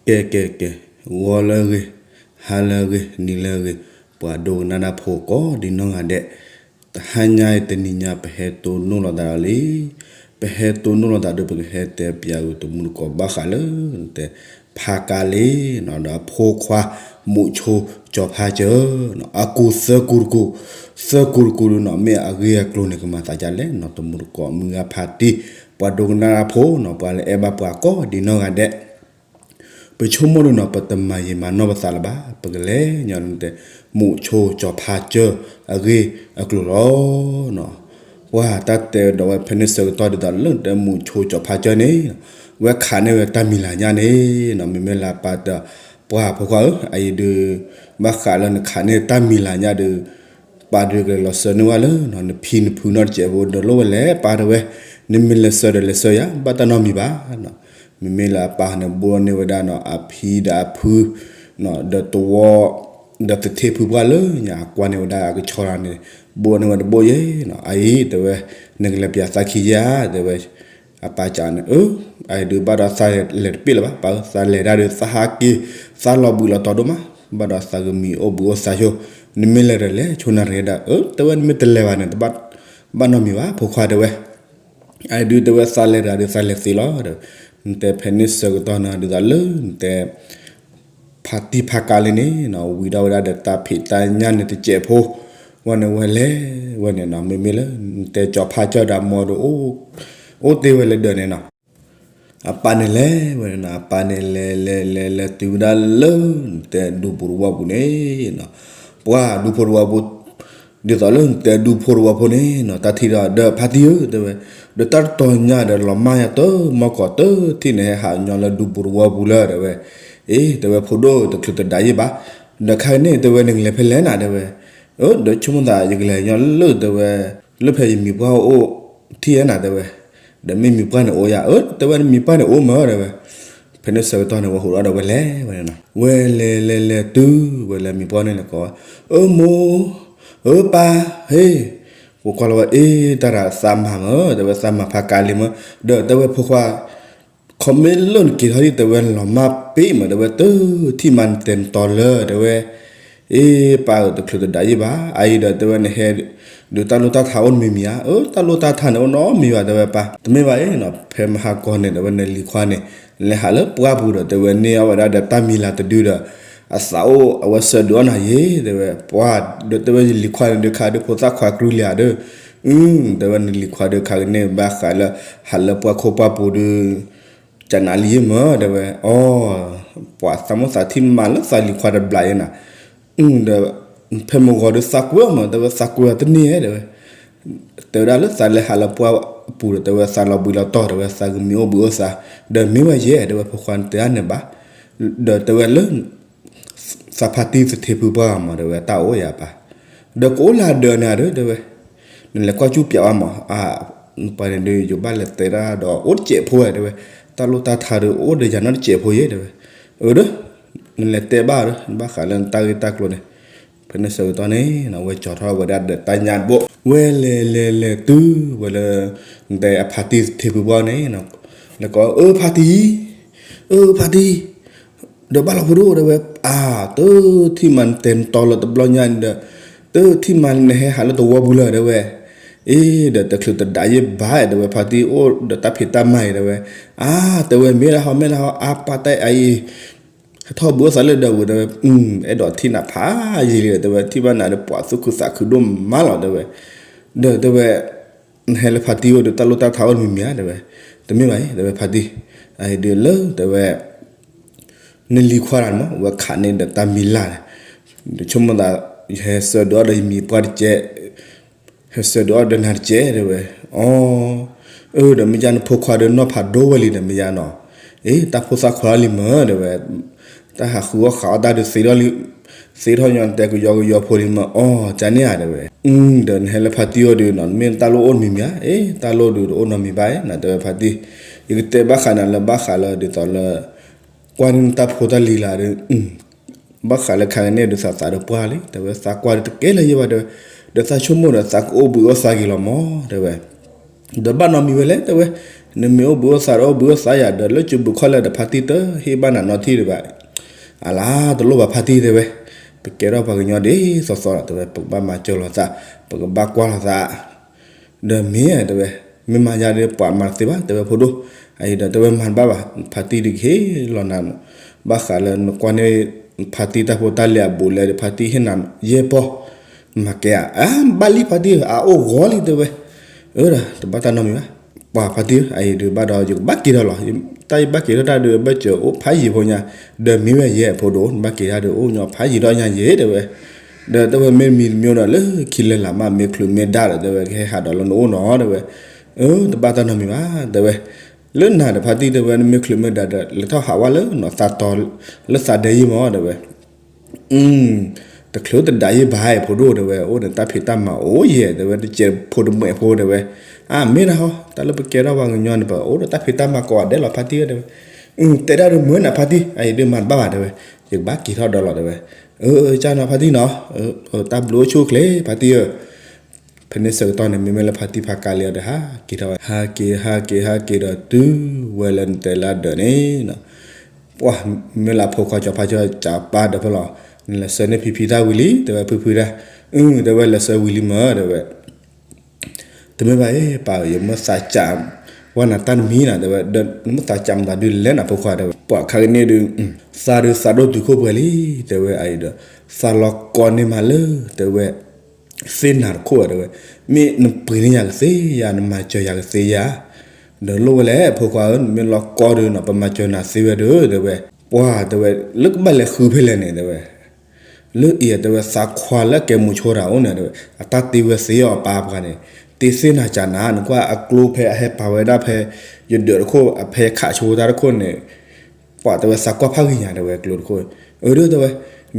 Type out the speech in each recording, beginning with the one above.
ကဲ ကဲ ကဲ, ဂီၤလၢအဂ့ၤ, ဟါလၢအဂ့ၤ, နံၤလၢအဂ့ၤ, ပှၤဒိကနၣ်တၢ်ဖိကိးဒံနီၢ်ဂၤဒဲး, တဟါညါအံၤတနံၤညါ ပဟဲတိၢ်နီၣ်လိာ်သးဒီးလံ, ပဟဲတိၢ်နီၣ်လိာ်သးဒီး ပကဟဲတဲပျးအုးတမူတကိးဘၣ်ဃးလၢ တဲ ဖးကၤလ့ၤနီၤ ဒီးအဖိခွါ မူးဆိကၠီၤဖါစၢၤနီၤ အကူၣ်သၢကူၣ်တကူၣ်, သၢကူၣ်တကူၣ်ဒုနီၤ မ့ၢ်အဂ့ၢ်အကျိၤန့ၣ် ကမၤသးဒ်လဲၣ်နီၤ တမူတကိး မုၢ်ဂၤဖါတံၢ် ပှၤဒိကနၣ်တၢ်ဖိနီၤ ပှၤလၢအဲၣ်ဘၣ်ပှၤကိးဒံနီၢ်ဂၤဒဲး ပဆိကမိၣ်ဒုနီၤ ပတမၤယံာ်မၤနီၢ်ပသးလၢၤဘၣ်, ပကလဲၤညီနုၢ်တဲ မူးဆိကၠီၤဖါစၢၤ အဂ့ၢ်အကျိၤလီၤ. ပှၤတၢ်တဲဒီးဝဲဖဲန့ၣ်ဆၢကတီၢ်ဒ်သိးလၢနတဲမူးဆိကၠီၤဖါစၢၤန့ၣ်, ဝဲခးန့ၢ်ဝဲတၢ်မံၤလၤညါန့ၣ်နီၤ မ့မ့ၢ်လၢအပၢ်တဲ ပှၤဖိခွါဧၢ, အအံၤဒုး ဘၣ်ဃးလၢနခးန့ၢ်တၢ်မံၤလၤညါဒုး ပၢ်ဒုးကလဲၤလီၤစၢၤန့ၢ်ဝဲလၢနီၤ နဖံနဖုနီတစဲးဖိဒီးလိၣ်ဝဲလဲၤပၢ်တဲဝဲ, နမ့ၢ်လဲၤစၢၤဒီးလဲၤစၢၤယၤ ဘၣ်တၢ်နီတမံၤဘၣ် မ့မ့ၢ်လၢအပၢ်န့ၣ် ဘိၣ်န့ၢ်ဝဲဒၣ်နီၤ အဖံဒီးအဖု ဒီးသဝီ ဒီးသထ့ဖုပှၢ်လၢညါအကွၢ်န့ၢ်ဝဲဒၣ်အကဆီတဂၤန့ၣ် ဘိၣ်န့ၢ်ဝဲတဘိၣ်ယဲနီၤ အအံၤတဲဝဲ နကလဲၤပၠးသးခံယဲဧါ တဲဝဲ အပၢ်ကန့ၣ် အအံၤဒုးဘၣ်ဒီးသးလဲၤတပ့ၣ်လၢၤဘၣ် ပၢ်ဧၢ သးလဲၤဒၣ်ဒီးသးဟးက့ၤ သးလီၤဘှံးလီၤတီၤဒိၣ်မး ဘၣ်ဒီးသးကမံၤအိၣ်ဘှံးအိၣ်သးဆိ နမ့ၢ်လဲၤဒီးလဲၤဆိနၤတဂ့ၤဒၣ် အၢ တဲဝဲနမ့ၢ်တလဲၤဘၣ်န့ၣ် တဘၣ်နီတမံၤဘၣ် ဖိခွါတဲဝဲ အအံၤဒုးတဲဝဲသးလဲၤတဂၤဒုးသးလဲၤသ့လီၤ တဲ နတဲဖဲန့ၣ်ဆၢကတီၢ်န့ၣ် ဒ်သိးလၢနတဲ ဖါတံၢ်ဖါကၤလ့ၤန့ၣ်နီၤ ဝံၤဒီးဝဲဒၣ်ဒီးတၢ်ဖံးတၢ်ညၣ်န့ၣ်တစဲးဖိ ဝဲန့ၣ်ဝဲလဲၤဝဲန့ၣ်နီၤ မ့မ့ၢ်လၢ နတဲကၠီၤဖါစၢၤဒီးအမိၢ်ဒီး အိၣ်တ့ၢ်ဝဲလၢဒၢးန့ၣ်နီၤ အပၢ်န့ၣ်လဲၤဝဲန့ၣ်နီၤ အပၢ်န့ၣ်လဲၤလဲၤလဲၤလဲၤတုၤဝဲဒၣ်လၢ နတဲဒူဖိတဝီပူၤန့ၣ်နီၤ ပှၤဒူဖိတဝီပူၤ ဒ်သိးလၢနတဲဒူဖိတဝီဖိန့ၣ်နီၤ တၢ်ထံၣ်ဒီး ဒီးဖါတံၢ်ဧၢ တဲဝဲ ဒီးတၢ်တတီၤညါဒီးလီၤမၢ်ယၤတမီၢ်ကီးတထံၣ်န့ၣ် ဟဲဟးညီလၢဒူဖိတဝီပူၤလၢတဲဝဲ အ့ တဲဝဲဖိဒိၣ်တချုးတဒးယံာ်ဘၣ် ဒီးခါန့ၣ်တဲဝဲနကလဲၤဖဲလဲၣ်နၤတဲဝဲ အၢ ဒီးဆိကမိၣ်သးယကလဲၤညီလၢတဲဝဲ လၢဖဲယမံၤပှၢ်အိၣ်ထံၣ်ဧါနၤတဲဝဲ ဒီးမ့ၢ်မံၤပှၢ်န့ၣ်အိၣ်ယၤ အၢ တဲဝဲမံၤပှၢ်န့ၣ်အိၣ်မၢတဲဝဲ ဖဲန့ၣ်ဆၢကတီၢ်န့ၣ် ဝဲဟိးထီၣ်ဒီးဝဲလဲၤဝဲန့ၣ်နီၤ ဝဲလဲၤလဲၤလဲၤတုၤဝဲလၢမံၤပှၢ်န့ၣ်လဲၤကိးဝဲ အၢမိၢ် အၢပၢ် ဟ့ၣ် ပကွၢ်လီၤဝဲ အ့ တၢ်ရၣ်သးမၤမၢ တဲဝဲသးမၤဖးကၤလံမၢ ဒီးတဲဝဲဖိခွါ ခီမ့ၢ်လၢနက့ၤထီၣ်ဒံး တဲဝဲလီၤမၢ်ပ့ၢ်မၢ တဲဝဲတထံၣ်မးနတဲနတီၤလၢ တဲဝဲ အ့ ပၢ်ဧၢ တချုးတဒးယံာ်ဘၣ် အအံၤဒီးတဲဝဲနဟဲ ဒုးတၢ်လိၣ်တၢ်ထးအိၣ်တမံၤမံၤဧါ အၢ တၢ်လိၣ်တၢ်ထးန့ၣ်အိၣ်နီတမံၤဘၣ် တဲဝဲပၢ် တမ့ၢ်ဘၣ်အံၤနီၤ ဖဲမဟါကီၢ်န့ၣ် တဲဝဲနလံၤခွါန့ၣ် လဲၤဟးလၢပှၢ်ပူၤဒီး တဲဝဲန့ၢ်အီၣ်ဝဲဒၣ်ဒီးတၢ်မံၤလၤတဒုဒီး အသးအိၣ်အဝဲဆၢဒုးအီၣ်နၤယ့ၤ တဲဝဲ ပှၤ ဒီးတဲဝဲယလံၤခွါန့ၣ်ဒုးခါဒုးဖိသၣ်ခွါကရူၢ်လံဧါဒီး အု တဲဝဲနလံၤခွါဒုးခါကန့ၢ်ဘၣ်ဃးလၢ ဟးလၢပှၢ်ခိၣ်ပှၢ်ပူၤဒုး ကနၤလံယ့ၤမၢ တဲဝဲ အီ ပှၤသးမိၣ်သးထံၣ်မးလၢသးလံၤခွါတဘျီယဲနၤ အု ဒီး ဖဲမုၢ်ဂီၤဒုးသးကွံအီၤမၢ တဲဝဲသးကွံအီၤတန့ၢ်ဧါ တဲဝဲ တဲဝဲဒၣ်လၢသးလဲၤဟးလၢပှၢ်ပူၤဒီး တဲဝဲသးလီၤဘှံးလီၤတီၤ တဲဝဲသးကမံၤအိၣ်ဘှံးအိၣ်သး ဒီးမ့ၢ်ဝဲယဲ တဲဝဲဖိခွါနတဲဒၣ်န့ၣ်ဘၣ် ဒီးတဲဝဲလၢ သးဖါတံၢ်သထ့ဖုပှၢ်ဂၤမၢ တဲဝဲတၢ်အိၣ်ယၤပၢ် ဒီးကအိၣ်လၢအဒၢးန့ၣ်ဒီး တဲဝဲ နလဲၤကွၢ်ကၠူပျးဝဲမၢ အါ ပှၤန့ၣ်ဒုးယဘၣ်လဲၤတဲဒၣ်ဒီးအိၣ်တစဲးဖိဝဲ တဲဝဲ တၢ်လိၣ်တၢ်ထးဒုးအိၣ်ဒီးယၤနီတစဲးဖိယ့ၤ တဲဝဲ အၢဒီး နလဲၤတဲဘၣ်ဒီး ဘၣ်ဃးလၢနတၢ်ဂ့ၢ်တၢ်ကျိၤန့ၣ် ဖဲန့ၣ်ဆၢကတီၢ်န့ၣ် ဝဲကၠီၤထီၣ်ဝဲဒၣ်ဒီးတၢ်ညၣ်တဘိ ဝဲလဲၤလဲၤလဲၤတုၤဝဲလၢ နတဲအဖါတံၢ်သထ့ဖုပှၢ်န့ၣ် လဲၤကိး အၢဖါတံၢ် အၢဖါတံၢ် ဒီးဘၣ်လီၤဖိဒိၣ် တဲဝဲ အါ တထံၣ်မးနတဲနတီၤလၢတဘျီညါန့ၣ်ဒီး တထံၣ်မးနဟဲဟးလၢသဝီပူၤလၢ တဲဝဲ အ့ ဒီးတချုးတဒးယံာ်ဘၣ် တဲဝဲ ဖါတံၢ်အိၣ်ဒီးတၢ်ဖံးတၢ်မၤအံၤ တဲဝဲ အါ တဲဝဲမ့ၢ်ဒၣ်ဟီ မ့ၢ်ဒၣ်ဟီ အါပၢ်တဲအံၤ ဟဲထီၣ်ဘှံးအိၣ်သးလၢဒၢးပူၤ တဲဝဲ အဲၣ်ဒိးထံၣ်နၤဖးယံာ်လံ တဲဝဲ ထံၣ်ဘၣ်နၤဒီးပှၤသူၣ်ခုသးခုဒိၣ်မးလီၤ တဲဝဲ ဒီးတဲဝဲ နဟဲလၢဖါတံၢ်အိၣ်ဒီးတၢ်လိၣ်တၢ်ထးအိၣ်တမံၤမံၤဧါ တဲဝဲ တမ့ၢ်ဘၣ်အံၤ တဲဝဲဖါတံၢ် အအံၤဒုးလၢ တဲဝဲ နလံၤခွါတဂၤမၢ ဝဲခးန့ၢ်ဒီးတၢ်မံၤလၤန့ၣ် ဒီးဆိကမိၣ်သး ယဟဲဆၢဒုးအီၣ်ဒီးယမံၤပှၢ်တစဲး ဟဲဆၢဒုးအီၣ်ဒီးနၤတစဲး တဲဝဲ အီ အၢ ဒီးမ့ၢ်ယါနဖိခွါဒီးနီၢ်ဖးဒိၣ်ဝဲလံဒီးမ့ၢ်ယါနီၤ အ့ တၢ်ဖိသၣ်ခွါလီၤလံမၢ တဲဝဲ တၢ်ဟးဃုအီၣ်ဃးအီၣ်တၢ်ဒုးသ့ထီၣ်လံ သ့ထီၣ်ညီနတဲကယီကယီဖိလံမၢ အီ ကန့ၣ်ဧါ တဲဝဲ အု ဒီးနဟဲလၢဖါတံၢ်အိၣ်ဒုးနီၤ မ့ၢ်တၢ်လိၣ်အိၣ်တမံၤမံၤဧါ အ့ တၢ်လိၣ်ဒုးတအိၣ်နီတမံၤဘၣ် နတဲဝဲဖါတံၢ် ယကတဲဘၣ်ဃးနၤလၢဘၣ်ဃးလၢဒ်သိးလၢ ကွၢ်န့ၢ်နတၢ်ဖိတၢ်လံၤလၤဒီး ဘၣ်ဃးလၢခါကန့ၣ်ဒုးသးသးဒီးပှၢ်လံ တဲဝဲသးကွၢ်ဒုးတကဲလၢၤယဲဘၣ် တဲဝဲ ဒီးသးဆိကမိၣ်ဒီးသးကအိၣ်ဘှံးအိၣ်သးက့ၤလီၤမၢ တဲဝဲ ဒီးဘၣ်နီတမံၤဝဲလဲၣ် တဲဝဲ နမ့ၢ်အိၣ်ဘှံးအိၣ်သါဒီးအိၣ်ဘှံးအိၣ်သါယၤဒီး လၢကၠိဘုခီလဲၣ်ဒီး ဖါတံၢ်တဟ့ၣ်ဘၣ်နၤနီတထံၣ်ဒံးဘၣ်. အလါတလိၣ်ဘၣ်ဖါတံၢ်တဲဝဲ, ပကဲထီၣ်ပှၤကညီဒ်သိးသိးလီၤတဲဝဲ, ပကဘၣ်မၤစၢၤလိာ်သး, ပကဘၣ်ကွၢ်လိာ်သး ဒီးမ့ၢ်တဲဝဲ, မ့ၢ်မၤယၤဒီးပှၤမၤတသ့ဘၣ် တဲဝဲဖိဒိၣ်, အအံၤဒီးတဲဝဲမၤတဘၣ်ဘၣ်, ဖါတံၢ်ဒုးကဟ့ၣ်လီၤနၤ, ဘၣ်ဃးလၢနကွၢ်န့ၢ် ဖါတံၢ်တၢ်ဖိတၢ်လံၤအဘူးအလဲဒီး ဖါတံၢ်ဟ့ၣ်နၤယဲၢ်ပီၢ်, မၤကဲဧါ, အါ ဘၣ်လံဖါတံၢ်ဧၢ, အအိၣ်ဂီၤလံတဲဝဲ, အၢဒီး တဘၣ်တၢ်နီတမံၤဘၣ်, ပှၤဖါတံၢ်ဧၢ, အအံၤဒုးဘၣ်ဒီးယကဘၣ်က့ၤထီၣ်လီၤ, တၢ်ယဘၣ်က့ၤထီၣ်တၢ်ဒုး ဘၣ်စၢၤအိၣ်ဖးယံၤဖိညါ, ဒီးမ့ၢ်ဝဲယဲၢ်ဖိဒိၣ် နဘၣ်က့ၤတၢ်ဒုးအိၣ်ညီဖးယံၤဒီးညါယဲၢ်တဲဝဲ ဒီးတဲဝဲမ့ၢ်တမံၤတမံၤဒီး လၢခံလၢလာ်မး မ့ၢ်ချုးမ့ၢ်ဒါဒီး တဲဝဲကဟဲဟးဒီးလၢနအိၣ်နီၤ တဲဝဲ, အၢ တဘၣ်တၢ်နီတမံၤဘၣ် တဲဝဲ, လၢနၤဒီးဖါတံၢ်တဲဝဲ နမ့ၢ်ချုးမ့ၢ်ဒါဒီး လဲၤထီၣ်ဟးဝဲလၢနီၤသးတီၤ လၢသးဒဲယံၤမး တဲဝဲ, တချုးတဒါယံၤဘၣ် ဖိဒိၣ်တဲဝဲ အိၣ်ဒီးတၢ်ဖံးတၢ်မၤအိၣ်ယဲၢ် တဲဝဲ တစဲးဖိတမှဲးဖိတဲဝဲ, အါ မ့ၢ်ဒၣ်ဟီ တၢ်လၢပကဲထီၣ်ပှၤကညီန့ၣ် ပအိၣ်ဒီးတၢ်ဖံးတၢ်မၤကိးဂၤဒဲးလီၤ ဖါတံၢ်ဧၢ တဲဝဲ, တဲဒၣ်ဒုးမုာ်နၤဖါတံၢ် အအံၤဒုးမၤတဘၣ်ဘၣ် တဲဝဲ, ယကဘၣ်က့ၤထီၣ်ဒီးလီၤ တဲဝဲ, အၢ ကၢ်နီၤဖါတံၢ်နီၤ, တၢ်ဘျုးအိၣ်ဆူၣ်အိၣ်ချ့ ဖါတံၢ်ဧၢ, ဖဲန့ၣ်ဆၢကတီၢ်န့ၣ် မ့မ့ၢ်လၢဖါတံၢ်ဖးကါလံဒီး ဟးက့ၤထီၣ်ဝဲ ဟးက့ၤ ဟးက့ၤ ဟးက့ၤဒီးတုၤဝဲလၢနတဲလၢအဒၢးန့ၣ်နီၤ, ပှၤ မ့ၢ်လၢအဖိခွါကၠီၤဖါကၠီၤ ကးပၢ်ဒီးဖဲလီၤ, နလဲၤဆှၢန့ၢ်ဖံဖံတၢ်ဝံၤလံ တဲဝဲ ဖုဖုတၢ်, အု တဲဝဲ လဲၤဆှၢဝံၤလံမၢ တဲဝဲ တမ့ၢ်ဘၣ်အံၤ ပၢ်ဧၢ ယမ့ၢ်သးစၢ် ဝဲနၤတၢ်တမံၤနီၤ တဲဝဲ, ဒီးနမ့ၢ်သးစၢ်မတၤဒုးလဲၣ်နၤဖိခွါ တဲဝဲ, ပှၤခါကန့ၣ်ဒုး သးဒုးသးဒိၣ်တုၤခိၣ်ပှဲၤလံ တဲဝဲ, အအံၤဒီး သးလီၤကီန့ၢ်မးလၢ တဲဝဲ သ့ၣ်နၤတခိၣ်ဧါ တဲဝဲ, မ့ၢ်နပှ့ၤန့ၢ်ယၤကသ့ယၤ နမၤစၢၤယၤကသ့ယၤ, ဒီးလိၣ်ဝဲလဲၣ် ဖိခွါဧၢ နမ့ၢ်လီၤကီဒုးနီၤ ပမၤစၢၤနၤသ့ဝဲဒုး တဲဝဲ, ပှၤ တဲဝဲ လၢကဘၣ်လဲၤဃုဖဲလဲၣ်န့ၣ် တဲဝဲ လၢအံၤ တဲဝဲ သးခွါလၢအကဲမူဆိတၢ်အိၣ်န့ၣ် တဲဝဲ အတၢ်တ့ဝဲသ့အီၤပၢ်ပှၤန့ၣ် တ့သ့ၣ်နၤကၢ်နၤ နကွၢ်အကျိဖဲအဟဲပာ်ဝဲဒၣ်ဖဲ ယဒၢးတခိၣ် အဖဲခးဆိတၢ်တခိၣ်န့ၣ် ပှၤတဲဝဲသးကွၢ်ဖးဂ့ၤညါ တဲဝဲ ကျိတခိၣ်, အၢ ဒုး တဲဝဲ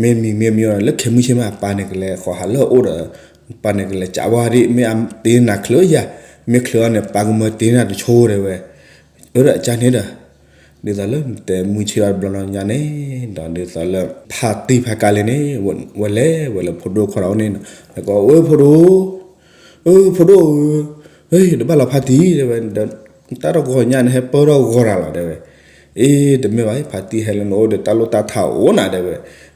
မ့ၢ်မံၤမ့ၢ်မံၤအီၤ လၢခဲမုၢ်ဆ့ၣ်မး အပၢ်န့ၣ်ကလဲၤဃီၤဟးလၢအအိၣ်ဒီး ပၢ်န့ၣ်ကလဲၤကးဝါဒံး မ့ၢ်အတ့နၤချုးယၤ, မ့ၢ်ချုးအီၤန့ၣ် ပၢ်ကမၢတ့နၤတဆိ တဲဝဲ, အၢ ဒီးအကၢ်န့ၣ်ဒီး ဒ်သိးလၢနတဲမုၢ်ဆ့ၣ်အီၤတဘျီနီၤညါန့ၣ် ဒီးဒ်သိးလၢ ဖါတံၢ်ဖါကါလံန့ၣ် ဝဲလဲၤဝဲလၢဖိဒိၣ်ခွါဒီးအိၣ်န့ၣ်နီၤ နကိး အၢ ဖိဒိၣ် အၢ ဖိဒိၣ်ဧၢ, တဘၣ်လီၤဖါတံၢ် တဲဝဲ, တၢ်တဂီၤညါန့ၣ် ဟဲပၢၢ်ထီၣ်ဂီၤတၢ်လီၤ တဲဝဲ, အ့ တမ့ၢ်ဘၣ် ဖါတံၢ်ဟဲလၢနအိၣ်ဒီးတၢ်လိၣ်တၢ်ထါအိၣ်နၤ တဲဝဲ,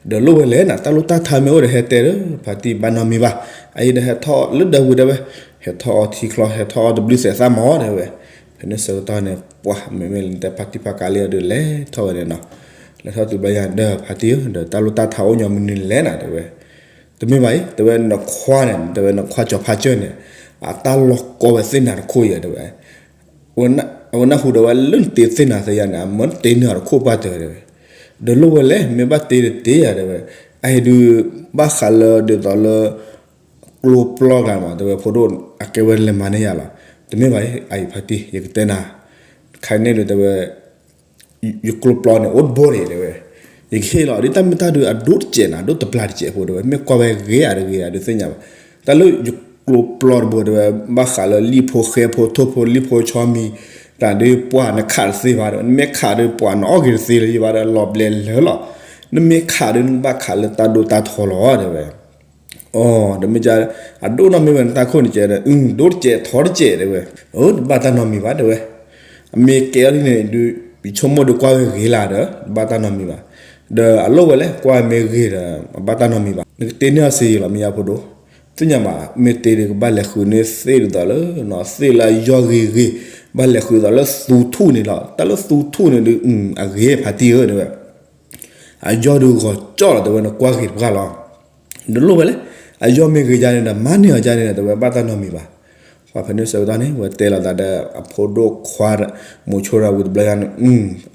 ဒီးလိၣ်ဝဲလဲၣ်နၤ တၢ်လိၣ်တၢ်ထါမ့ၢ်အိၣ်ဒီးဟဲတဲဒီး ဖါတံၢ်ဘၣ်နီတမံၤဘၣ်, အအံၤဒီးဟဲထီၣ်လၢဒၢးဝံၤ တဲဝဲ, ဟဲထီၣ်အီထံချီ ဟဲထီၣ်အီတဘျုးစဲးသၣ်မး တဲဝဲ, ဖဲန့ၣ်ဆၢကတီၢ်န့ၣ် ပှၤ မ့မ့ၢ်လၢနတဲဖါတံၢ်ဖါကါလံအီၤဒီးလဲၤထီၣ်ဝဲန့ၣ်နီၤ, လဲၤထီၣ်တုၤဘျီညါဒီး ဖါတံၢ်ဧၢ ဒီးတၢ်လိၣ်တၢ်ထါအိၣ်ညီမနုၤလဲၣ်နၤ တဲဝဲ, တမ့ၢ်ဘၣ်အံၤ တဲဝဲ နခွါန့ၣ် တဲဝဲ နခွါကၠီၤဖါကၠီၤန့ၣ် အတၢ်လီၤကီဝဲသ့ၣ်နၤတခိၣ်အံၤ တဲဝဲ, အဝဲနၢ်ဟူဒီးဝဲလၢနတ့သ့ၣ်နၤသ့ယၤန့ၣ် အမၢတ့န့ၢ်အီၤတခိၣ်ပှၢ်တၢၢ် တဲဝဲ, ဒီးလိၣ်ဝဲလဲၣ် မ့ၢ်ဘၣ်တ့တ့ယၤ တဲဝဲ, အအံၤဒုး ဘၣ်ဃးလၢဒ်သိးလၢ ကျိပျီဂၤမး တဲဝဲ ဖိဒိၣ် အကဲဝဲလဲၤမၤန့ၢ်ယၤလီၤ, တမ့ၢ်ဘၣ်အံၤ ဖါတံၢ် ယကတဲနၤ, ခါန့ၣ်ဒုး တဲဝဲ ယကျိပျီန့ၣ် အိၣ်တဘိန့ၣ် တဲဝဲ, ယကဟ့ၣ်လီၤ ဒ်တၢ်မ့ၢ်တၢ်ဒုး အဒိၣ်တစဲးနၤ ဒိၣ်တပျၢ်တစဲးဖိ တဲဝဲ, မ့ၢ်ကွၢ်ဝဲဂ့ၤဧါတဂ့ၤဧါ ဒုးသ့ၣ်ညါဘၣ်, တၢ်လၢယကျိပျီတဘိ တဲဝဲ ဘၣ်ဃးလၢလံၣ်ဖိဃဲဖိထိၣ်ဖိလံၣ်ဖိဆီမံၤ တၢ်ဒုးပှၤနခးတသ့ဘၣ်ဒီး နမ့ၢ်ခးဒုးပှၤနအီၣ်က့ၤတသ့လၢၤဘၣ်ဒီး လီၤဘျဲးလၢာ်လီၤ, နမ့ၢ်ခးဒုး နဘၣ်ခးလၢတၢ်ဒိတၢ်ထီလီၤ တဲဝဲ အိ တမ့ၢ်က အဒိၣ်နီၢ်မ့ၢ်ဝဲနတၢ်ခိၣ်န့ၣ်ကဲဒီး အု ဒိၣ်တစဲးထီတစဲး တဲဝဲ, အိ တဘၣ်တၢ်နီတမံၤဘၣ် တဲဝဲ, အမ့ၢ်ကဲအီၤဒ်န့ၣ်ဒုး ယဆိကမိၣ်ဒုးကွၢ်ဝဲဂ့ၤလၢဒီး တဘၣ်တၢ်နီတမံၤဘၣ်, ဒီးအလိၣ်ဝဲလဲၣ် ကွၢ်မ့ၢ်ဂ့ၤဒီး အဘၣ်တၢ်နီတမံၤဘၣ်, နကတ့န့ၢ်အီၤစ့ယံၤလီၤ မ့ၢ်ယါဖိဒိၣ်, သ့ၣ်ညါဘၣ် မ့ၢ်တ့ဒုးကဘၣ်လဲၤဃုန့ၢ်သ့ၣ်ဒ်သိးလၢ သ့ၣ်လၢအယီၢ်ဂ့ၤဂ့ၤ, ဘၣ်လဲၤဃုသိးလၢသူထူၣ်န့ၣ်လီၤ, တၢ်လၢသူထူၣ်န့ၣ်ဒုး အဂ့ၤဖါတံၢ်ဧၢ တဲဝဲ အယီၢ်ဒုးဂီၤကၠီလီၤ တဲဝဲ နကွၢ်ဂ့ၤတပှၢ်လီၤ, ဒီးလိၣ်ဝဲလဲၣ်, အယီၢ်မ့ၢ်ဂ့ၤကန့ၣ်ဒီး မၤန့ၢ်အီၤကန့ၣ်ဒီး တဲဝဲဘၣ်တၢ်နီတမံၤဘၣ်, ပှၤဖဲန့ၣ်ဆၢကတီၢ်န့ၣ် ဝဲတဲလီၤသးဒီး အဖိဒိၣ်ခွါ မိၤဆိရၤဝံၤတဘျီညါန့ၣ်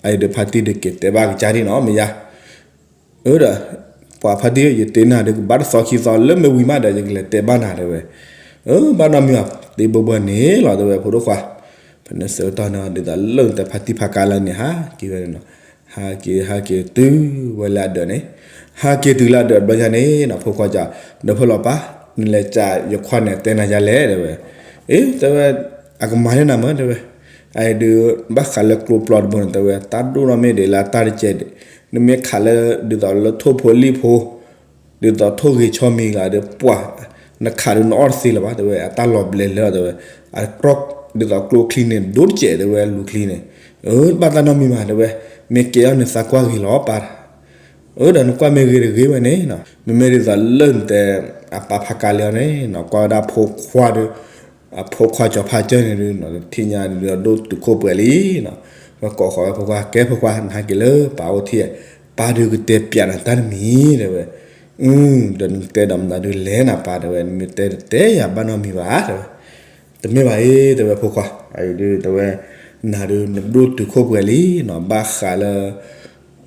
အအံၤဒီးဖါတံၢ်ဒုးက့ၤတဲဘၣ်ကစၢ်ဒ်နီၤ မ့ၢ်ယါ အၢဒီး ပှၤဖါတံၢ်ဧၢ ယတ့နၤဒီးကဘၣ်တသီခံသီ လၢမ့ၢ်ဝံၤမးဒီး ယကလဲၤတဲဘၣ်နၤ တဲဝဲ, အၢ ဘၣ်နီတမံၤဘၣ် တ့ဘၢဘၢန့ၣ်လီၤ တဲဝဲ ဖိဒိၣ်ခွါ, ဖဲန့ၣ်ဆၢကတီၢ်န့ၣ် ဒ်သိးလၢနတဲဖါတံၢ်ဖါကါလၢန့ၣ် ဟးက့ၤဝဲန့ၣ်နီၤ, ဟးက့ၤ ဟးက့ၤတုၤဝဲလၢအဒၢးန့ၣ်, ဟးက့ၤတုၤလၢအဒၢးတဘျီညါန့ၣ်နီၤ ဖိခွါကၠီ ဒီးဖဲလီၤပၢ် နလဲၤကၠးယခွါန့ၣ် တဲနၤယါလဲၣ် တဲဝဲ, အ့ တဲဝဲ အကမၤန့ၢ်နၤမ့ၢ် တဲဝဲ, အအံၤဒုး ဘၣ်ဃးလၢကျိပျီတဘိန့ၣ် တဲဝဲ တၢ်ဒိၣ်နီၢ်မ့ၢ်ဒ်လၢအတၢ်တကဲးဒံး, နမ့ၢ်ခးလၢ ဒ်သိးလၢထိၣ်ဖိလံၣ်ဖိ ဒ်သိးထိၣ်ဂ့ၤဆီမံၤဂ့ၤဒီး ပှၤ နခးဒုးနအီၣ်တသ့လၢၤဘၣ် တဲဝဲ အတၢ်လီၤဘျဲးလၢာ် တဲဝဲ, အကြီ ဒ်သိးကျိချံန့ၣ် ဒိၣ်တစဲးတဲဝဲလူၤချံန့ၣ်, အၢ ဘၣ်တၢ်နီတမံၤဘၣ်တဲဝဲ, မ့ၢ်ကဲအီၤန့ၣ်သးကွၢ်ဂ့ၤလီၤပၢ်, အၢ ဒီးနကွၢ်မ့ၢ်ဂ့ၤတဂ့ၤဝဲန့ၣ်, မ့မ့ၢ်ဒ်သိးလၢနတဲ အပၢ်ဖးကါလံအီၤန့ၣ်နီၤ, ကွၢ်ဝဲဒၣ်ဖိခွါဒီး အဖိခွါကၠီၤဖါကၢၢ်န့ၣ်ဒုး ထံၣ်ညါဒုးဒိၣ်တုာ်ခိၣ်ပှဲၤလံနီၤ, ဝဲကိးဃီၤဝဲဖိခွါ ကဲဖိခွါ နဟဲက့ၤလၢပၢ်အိၣ်ထံၣ်, ပၢ်ဒုးကတဲပျးနၤတၢ်တမံၤတဲဝဲ, အၢ ဒီးနကတဲဒီးမတၤဒုးလဲၣ်နၤပၢ်တဲဝဲ, နမ့ၢ်တဲတတဲယၤဘၣ်နီတမံၤဘၣ်တဲဝဲ, တမ့ၢ်ဘၣ်အံၤတဲဝဲဖိခွါ, အံၤဒုးတဲဝဲ, နၤဒုးနဒိၣ်တုာ်ခိၣ်ပှဲၤလံနီၤ, ဘၣ်ဃးလၢ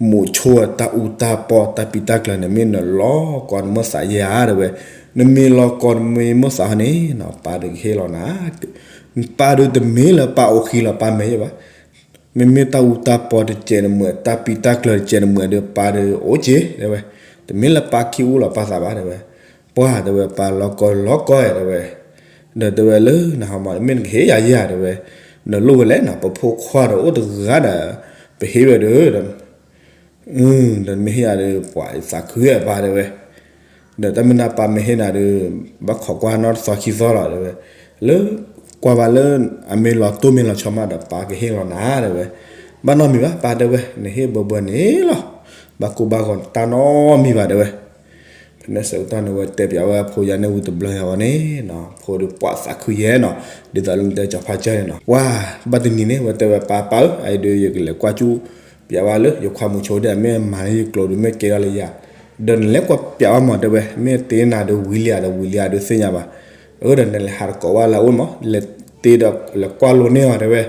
မိၤဆိတၢ်အူတၢ်ပီတၢ်ပံးတၢ်ကျၢၤန့ၣ် မ့ၢ်နလီၤကီနမိၢ်သးယဲဧါတဲဝဲ, နမ့ၢ်လီၤကီနမိၢ်သးဟီန့ၣ်နီၤ ပၢ်ဒုးကဟ့ၣ်လီၤနၤ, ပၢ်ဒုးတမ့ၢ်လၢပၢ်အိၣ်ဃံလီၤပၢ်မဲာ်ယဲဘၣ်, မ့မ့ၢ်တၢ်အူတၢ်ပီတစဲးနမဲာ် တၢ်ပံးတၢ်ကျၢၤတစဲးနမဲာ်ဒီး ပၢ်ဒုးအိၣ်က့ၤတဲဝဲ, တမ့ၢ်လၢပၢ်ခံအူလီၤပၢ်သးဘၣ်တဲဝဲ, ပှၢ်တဲဝဲ ပၢ်လီၤကီလီၤကီတဲဝဲ, ဒီးတဲဝဲလၢနဟီမး မ့ၢ်နကဟ့ၣ်ယၤယဲဧါတဲဝဲ, ဒီးလိၣ်ဝဲလဲၣ်နီၤ ပဖိခွါဒီးအိၣ်တဂၤဒီး ပဟ့ၣ်ဝဲဒီး ဒီးမ့ၢ်ဟ့ၣ်ယၤဒီး ပှၤသးခုဝဲပၢ်တဲဝဲ, ဒီးတၢ်မ့ၢ်နၢ်ပၢ်မ့ၢ်ဟ့ၣ်နၤဒီး ဘၣ်ခိးကွၢ်နီတသီခံသီလီၤတဲဝဲ, လၢ ကွၢ်ဘၣ်လၢ အမ့ၢ်လီၤတိၢ်မ့ၢ်လီၤဆီမးဒီးပၢ်ကဟ့ၣ်လီၤနၤတဲဝဲ, ဘၣ်နီတမံၤဘၣ်ပၢ်တဲဝဲ နဟ့ၣ်ဘၢဘၢန့ၣ်လီၤ, ဘၣ်ကိၢ်ဘၣ်ဂီၤတၢ်နီတမံၤဘၣ်တဲဝဲ ဖဲန့ၣ်ဆၢကတီၢ်န့ၣ် ဝဲတဲပျးဝဲအဖိယၤန့ၣ်ဝံၤတဘျီယၤဝဲန့ၣ်နီၤ ဖိဒီးပှၤသးခုယဲနီၤ, ဒ်သိးလၢနတဲကၠီၤဖါကၢၢ်န့ၣ်နီၤ, ပှၢ် ဘၣ်တနံၤန့ၣ် ဝဲတဲဝဲပၢ်ပၢ်ဧၢ အအံၤဒီးယကလဲၤကွၢ်ကၠူၣ်ပျးဝဲလၢ ယခွါမုဆိဒီး မ့ၢ်မၤန့ၢ်ယကျိၤဒီး မ့ၢ်ကဲထီၣ်လၢယၤ, ဒီးနလဲၤကွၢ်ပျးဝဲမးတဲဝဲ မ့ၢ်တ့နၤဒီးဝံၤလံဧါဒီးဝံၤလံဧါဒီးသ့ၣ်ညါဘၣ်, အၢ ဒီးနလဲၤဟးတကိးဘၣ်လၢအအိၣ်မး လဲၤတ့ဒီးလဲၤကွၢ်လိန့ၢ်အီၤတဲဝဲ,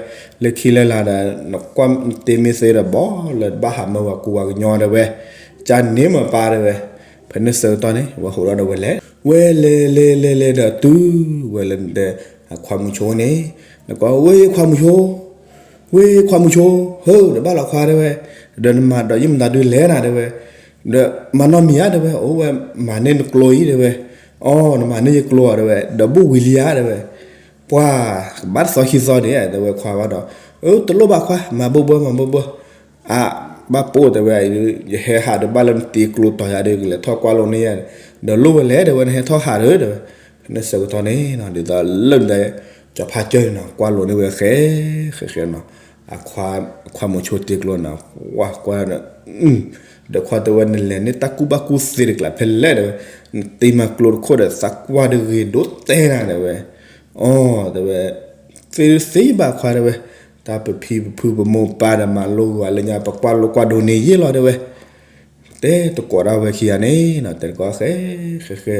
လၢခံလၢလာ်ဒီး နကွၢ်တ့မ့ၢ်သ့ဒီး ဘီလၢဘၣ်ဟးမၢဝဲကူဝဲကညီတဲဝဲ, ကန့ၣ်မးပၢ်တဲဝဲ, ဖဲန့ၣ်ဆၢကတီၢ်န့ၣ် ဝဲဟိးထီၣ်ဒီးဝဲလဲၤ, ဝဲလဲၤလဲၤလဲၤလဲၤဒီးတုၤဝဲလၢနတဲ အခွါမုဆိန့ၣ်, နကွၢ်ဝဲခွါမုဆိ ဝဲခွါမုဆိ, ဟၢ ဒီးဘၣ်လီၤခွါတဲဝဲ, ဒီးနမၤဒီးယမတၤဒုးလဲၣ်နၤတဲဝဲ, ဒီးမၤနီတမံၤဧါတဲဝဲ, အိၣ်ဝဲမၤန့ၢ်နကျိအံၤတဲဝဲ, အိ နမၤန့ၢ်ယကျိဧါတဲဝဲ, ဒီးဘူၣ်ဝံၤလံဧါတဲဝဲ, ပှၢ် ကဘၣ်တသီခံသီန့ၣ် တဲဝဲခွါဘၣ်ဒီး, အၢ တလိၣ်ဘၣ်ခွါ မၤဘၢဘၢ မၤဘၢဘၢ, အ ဘၣ်ပိၢ်တဲဝဲ, ယဟဲဟးဒီးဘၣ်လၢနတ့ကျိတီၤယၤဒီး ကလဲၤထီၣ်ကွၢ်လိန့ၢ်ယၤ, ဒီးလိၣ်ဝဲလဲၣ်တဲဝဲ နဟဲထီၣ်ဟးဒီးတဲဝဲ, ဖဲန့ၣ်ဆၢကတီၢ်န့ၣ် ဒ်သိးလၢနတဲ ကၠီၤဖါကၢၢ်န့ၣ်နီၤ ကွၢ်လိန့ၢ်ဝဲဃဲ ဃဲဃဲနီၤ, အခွါမုဆိတ့ကျိနီၤ, ဝဲကွၢ်ဒီး, ဒီးခွါတဲဝဲ နလဲၤန့ၢ်တၢ်ကူၣ်ဘၣ်ကူၣ်သ့တကျးဖဲလဲၣ်တဲဝဲ, နတ့မၤကျိတခိၣ်ဒီး သးကွၢ်တဂ့ၤဒိၣ်တဲနၤတဲဝဲ, အိ တဲဝဲ, သ့သ့ဘၣ်ခွါတဲဝဲ, တၢ်ပဖံပဖုပမိၢ်ပပၢ်ဒီးမၤလိဂုၤအလၢညါ ပကွၢ်လိကွၢ်ဒိးန့ၢ်ယ့ၢ်လီၤတဲဝဲ တဲတကိးဒၣ်ဝဲခံဂၤန့ၣ်နီၤ တဲတကိးဃဲ ဃဲဃဲ,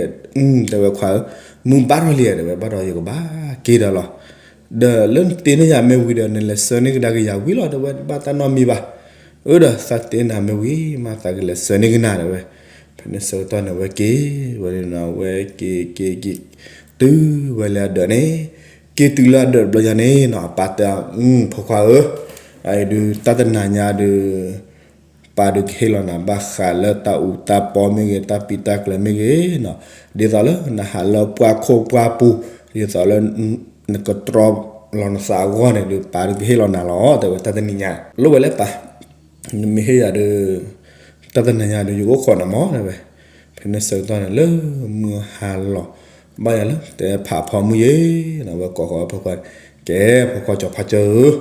တဲဝဲခွါဧၢ, မုၢ်ဘၣ်ထီၣ်လံဧါတဲဝဲ ဘၣ်ဒီးယကဘၣ်က့ၤဒီးလီၤ, ဒီးလၢနတ့န့ၢ်ယၤမ့ၢ်ဝံၤဒီး နလဲၤဆှၢန့ၢ်ကဒါက့ၤယၤဝံၤလီၤတဲဝဲ ဘၣ်တၢ်နီတမံၤဘၣ်, အၢ ဒီးသးတ့နၤမ့ၢ်ဝံၤ မ့ၢ်သးကလဲၤဆှၢန့ၢ်ကနၤတဲဝဲ, ဖဲန့ၣ်ဆၢကတီၢ်န့ၣ် ဝဲက့ၤဝဲန့ၣ်နီၤ ဝဲက့ၤက့ၤက့ၤ တုၤဝဲလၢအဒၢးန့ၣ်, က့ၤတုၤလၢအဒၢးတဘျီညါန့ၣ်နီၤ အပၢ်တဲအီၤ ဖိခွါဧၢ, အအံၤဒုး တၢ်တနၤညါဒုး ပၢ်ဒုးကဟ့ၣ်လီၤနၤ ဘၣ်ဃးလၢတၢ်အူတၢ်ပီမ့ၢ်ဂ့ၤ တၢ်ပံးတၢ်ကျၢၤမ့ၢ်ဂ့ၤနီၤ, ဒ်သိးလၢနဟးလၢပှၢ်ခိၣ်ပှၢ်ပူၤ, ဒ်သိးလၢ နကတြီလီၤနသးအဂီၢ်န့ၣ်ဒုး ပၢ်ဒုးကဟ့ၣ်လီၤနၤလီၤ တဲဝဲ တၢ်တနံၤညါ, လိၣ်ဝဲလၢပၢ်, နမ့ၢ်ဟ့ၣ်ယၤဒီး တၢ်တနၤညါဒုး ယကအိၣ်ခိးနၤမး တဲဝဲ, ဖဲန့ၣ်ဆၢကတီၢ်န့ၣ် လၢမုၢ်ဟါလီၤ, ဘၣ်ယၤလၢ တဲဖးဖီမုၢ်ယ့ၣ်နီၤ ဝဲကိးဃီၤဖိခွါ, ကဲ ဖိခွါကၠီၤဖါကၢၢ်ဧၢ,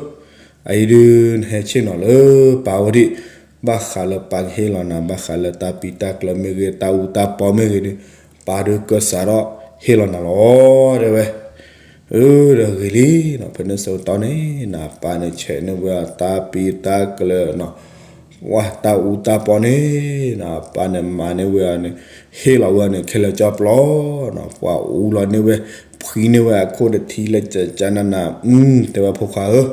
အအံၤဒုး နဟဲဆ့ၣ်နီၤလၢပၢ်ဝဲဒံး, ဘၣ်ဃးလၢပၢ်ကဟ့ၣ်လီၤနၤ ဘၣ်ဃးလၢတၢ်ပံးတၢ်ကျၢၤမ့ၢ်ဂ့ၤ တၢ်အူတၢ်ပီမ့ၢ်ဂ့ၤဒုး, ပၢ်ဒုးကစးထီၣ်ဟ့ၣ်လီၤနၤလီၤ တဲဝဲ အၢ ဒီးဂ့ၤလံနီၤ, ဖဲန့ၣ်ဆၢကတီၢ်န့ၣ်နီၤ အပၢ်န့ၣ်ဆဲးန့ၢ်ဝဲအတၢ်ပံးတၢ်ကျၢၤနီၤ, ဝဲတၢ်အူတၢ်ပီန့ၣ်နီၤ အပၢ်န့ၣ်မၤန့ၢ်ဝဲအီၤန့ၣ်, ဟ့ၣ်လီၤဝဲအီၤန့ၣ် ခဲလၢာ်ကၠီပျီနီၤ, ပှၤအူလီၤန့ၢ်ဝဲ, ဖှံန့ၢ်ဝဲအခိၣ်တထံလၢကကနနၤ, တဲဝဲဖိခွါဧၢ,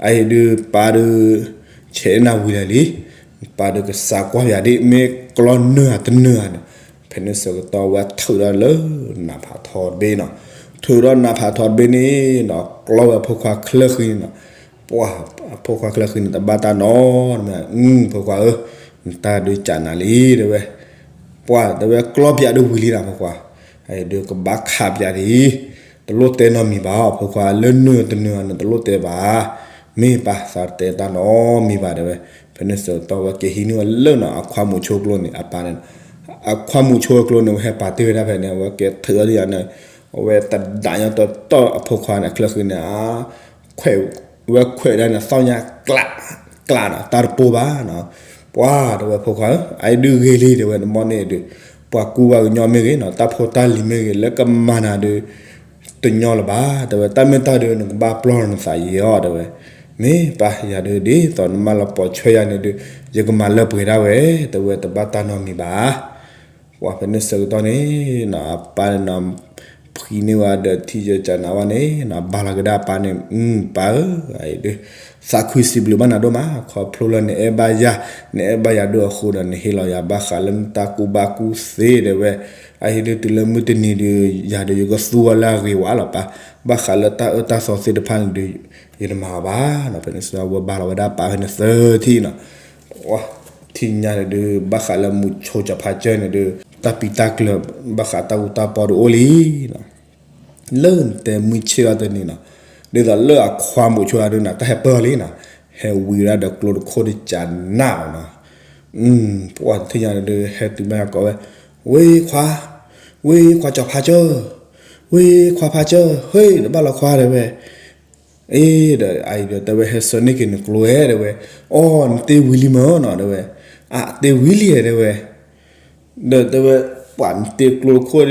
အအံၤဒုး ပၢ်ဒုး ဆဲးန့ၢ်နၤဝံၤလံလံ, ပၢ်ဒုးကစးကွၢ်ယၤဒ် မ့ၢ်ကျီနုာ်ဧါတနုာ်ဧါန့ၣ်, ဖဲန့ၣ်ဆၢကတီၢ်ဝဲထုးထီၣ်လၢနးဖးထီတဘ့ၣ်နီၤ, ထုးထီၣ်နးဖးထီတဘ့ၣ်န့ၣ်နီၤ ကျီဝဲဖိခွါချၢဃံန့ၣ်နီၤ, ပှၤ ဖိခွါချၢဃံန့ၣ် တဘၣ်တၢ်နီတမံၤ, ဖိခွါဧၢ, နတၢ်ဒုးကးနၤလံတဲဝဲ, ပှၤတဲဝဲ ကျီပၠးဒုးဝံၤလံနၤဖိခွါ, ဒုးကဘၣ်ခးပၠးဒ်အံၤ, တလိၣ်တဲနီတမံၤဘၣ် ဖိခွါ, လၢနုာ်တနုာ်ဧါန့ၣ် တလိၣ်တဲဘၣ်, မ့ၢ်ပၢ်သးတဲတၢ်နီတမံၤဘၣ်တဲဝဲ, ဖဲန့ၣ်ဆၢကတီၢ်ဝဲက့ၤဟံးန့ၢ်ဝဲလၢနီၤ အခွါမုဆိကျိန့ၣ် အပၢ်န့ၣ်, အခွါမုဆိကျိန့ၣ် ဝဲဟဲပာ်တ့ၢ်ဝဲဒၣ်ဖဲန့ၣ် အဝဲကဲထုးထီၣ်ဒ်ယၤန့ၣ် အဝဲတဒၣ်ညီတီတီအဖိခွါန့ၣ် အချၢဃံန့ၣ် ခွဲးဝဲခွဲးဒၣ်န့ၣ် သီၣ်ညါကျး ကျးနီၤ တၢ်တပိၢ်ဘၣ်နီၤ. ပှၤတဲဝဲဖိခွါဧၢ, အအံၤဒုးဂ့ၤလံ တဲဝဲ နမ့ၢ်န့ၣ်ဒုး ပှၤကူပှၤကညီမ့ၢ်ဂ့ၤနီၤ တၢ်ဖိတၢ်လံၤမ့ၢ်ဂ့ၤ လၢကမၤနၤဒုး တညီလၢၤဘၣ် တဲဝဲ တၢ်မ့ၢ်တၢ်ဒုး နကဘၣ်ပျီနသးယံာ်အီၤ တဲဝဲ. မ့ၢ်ပၢ်ယၤဒုး ဒ်သိးနမါလီၤပိာ်ဆွဲယၤန့ၣ်ဒုး ယကမၤလၢပှဲၤဒၣ်ဝဲ တဲဝဲ တဘၣ်တၢ်နီတမံၤဘၣ်. ပှၤဖဲန့ၣ်ဆၢကတီၢ်န့ၣ်နီၤ အပၢ်န့ၣ်နီၤ ဖှံန့ၢ်ဝဲဒီးထံၣ်ယကနၣ်ဝဲန့ၣ်နီၤ ဘါလီၤကဒါအပၢ်န့ၣ် ပၢ်ဧၢ, အအံၤဒုး သးခုစံးဘျုးဘၣ်နၤဒိၣ်မး ခီဖျိလၢနအဲၣ်ဘၣ်ယၤ နအဲၣ်ဘၣ်ယၤဒိၣ်အဃိဒီး နဟ့ၣ်လီၤယၤဘၣ်ဃးလၢနတၢ်ကူၣ်ဘၣ်ကူၣ်သ့ တဲဝဲ. အအံၤဒုး တုၤလၢမုၢ်တနံၤဒုး ယၤဒီးယကသူဝဲလၢအဂ့ၤဝဲလီၤပၢ်, ဘၣ်ဃးလၢတၢ်အၢတၢ်သီသ့ၣ်တဖၣ်န့ၣ်ဒုး ယတမၤအီၤဘၣ်နီၤ. ဖဲန့ၣ်ဆၢကတီၢ် ဝဲဘါလီၤဝဲဒၣ်ပၢ်ဖဲန့ၣ်သၢထံၣ်နီၤ. ထံၣ်ညါန့ၣ်ဒုး ဘၣ်ဃးလၢမုဆိကၠီၤဖါကၠၢန့ၣ်ဒုး တၢ်ပံးတၢ်ကျၢၤ ဘၣ်ဃးတၢ်ဂူတၢ်ပီတအိၣ်လံနီၤ. လၢနတဲမုၢ်ဆ့ၣ်ထီၣ်တနံၤနီၤ ဒ်သိးလၢအခွါမုဆိဒုးနီၤ တၢ်ဟဲပၢၢ်လံနီၤ, ဟဲဝံၤဝဲဒၣ်ဒီးကျိတခိၣ်ဒုးကနၣ်လီၤနီၤ. ပှၤတထံၣ်ညါန့ၣ်ဒုး ဟဲတုၤမ့ၢ်ကိးဝဲ, ဝ့ၢ်ခွါ, ဝ့ၢ်ခွါကၠီၤဖါကၠၢ, ဝ့ၢ်ခွါဖါကၠၢ, ဟ့ၣ် တဘၣ်လီၤခွါ တဲဝဲ. အ့ ဒီးအအံၤဒီးတဲဝဲ ဟဲဆၢန့ၢ်က့ၤနကျိဧဲ တဲဝဲ. အိ နတ့ဝံၤလံမ့ၢ်နီၤ တဲဝဲ. အတ့ဝံၤလံဧဲ တဲဝဲ. ဒီးတဲဝဲ ပှၤနတ့ကျိတခိၣ်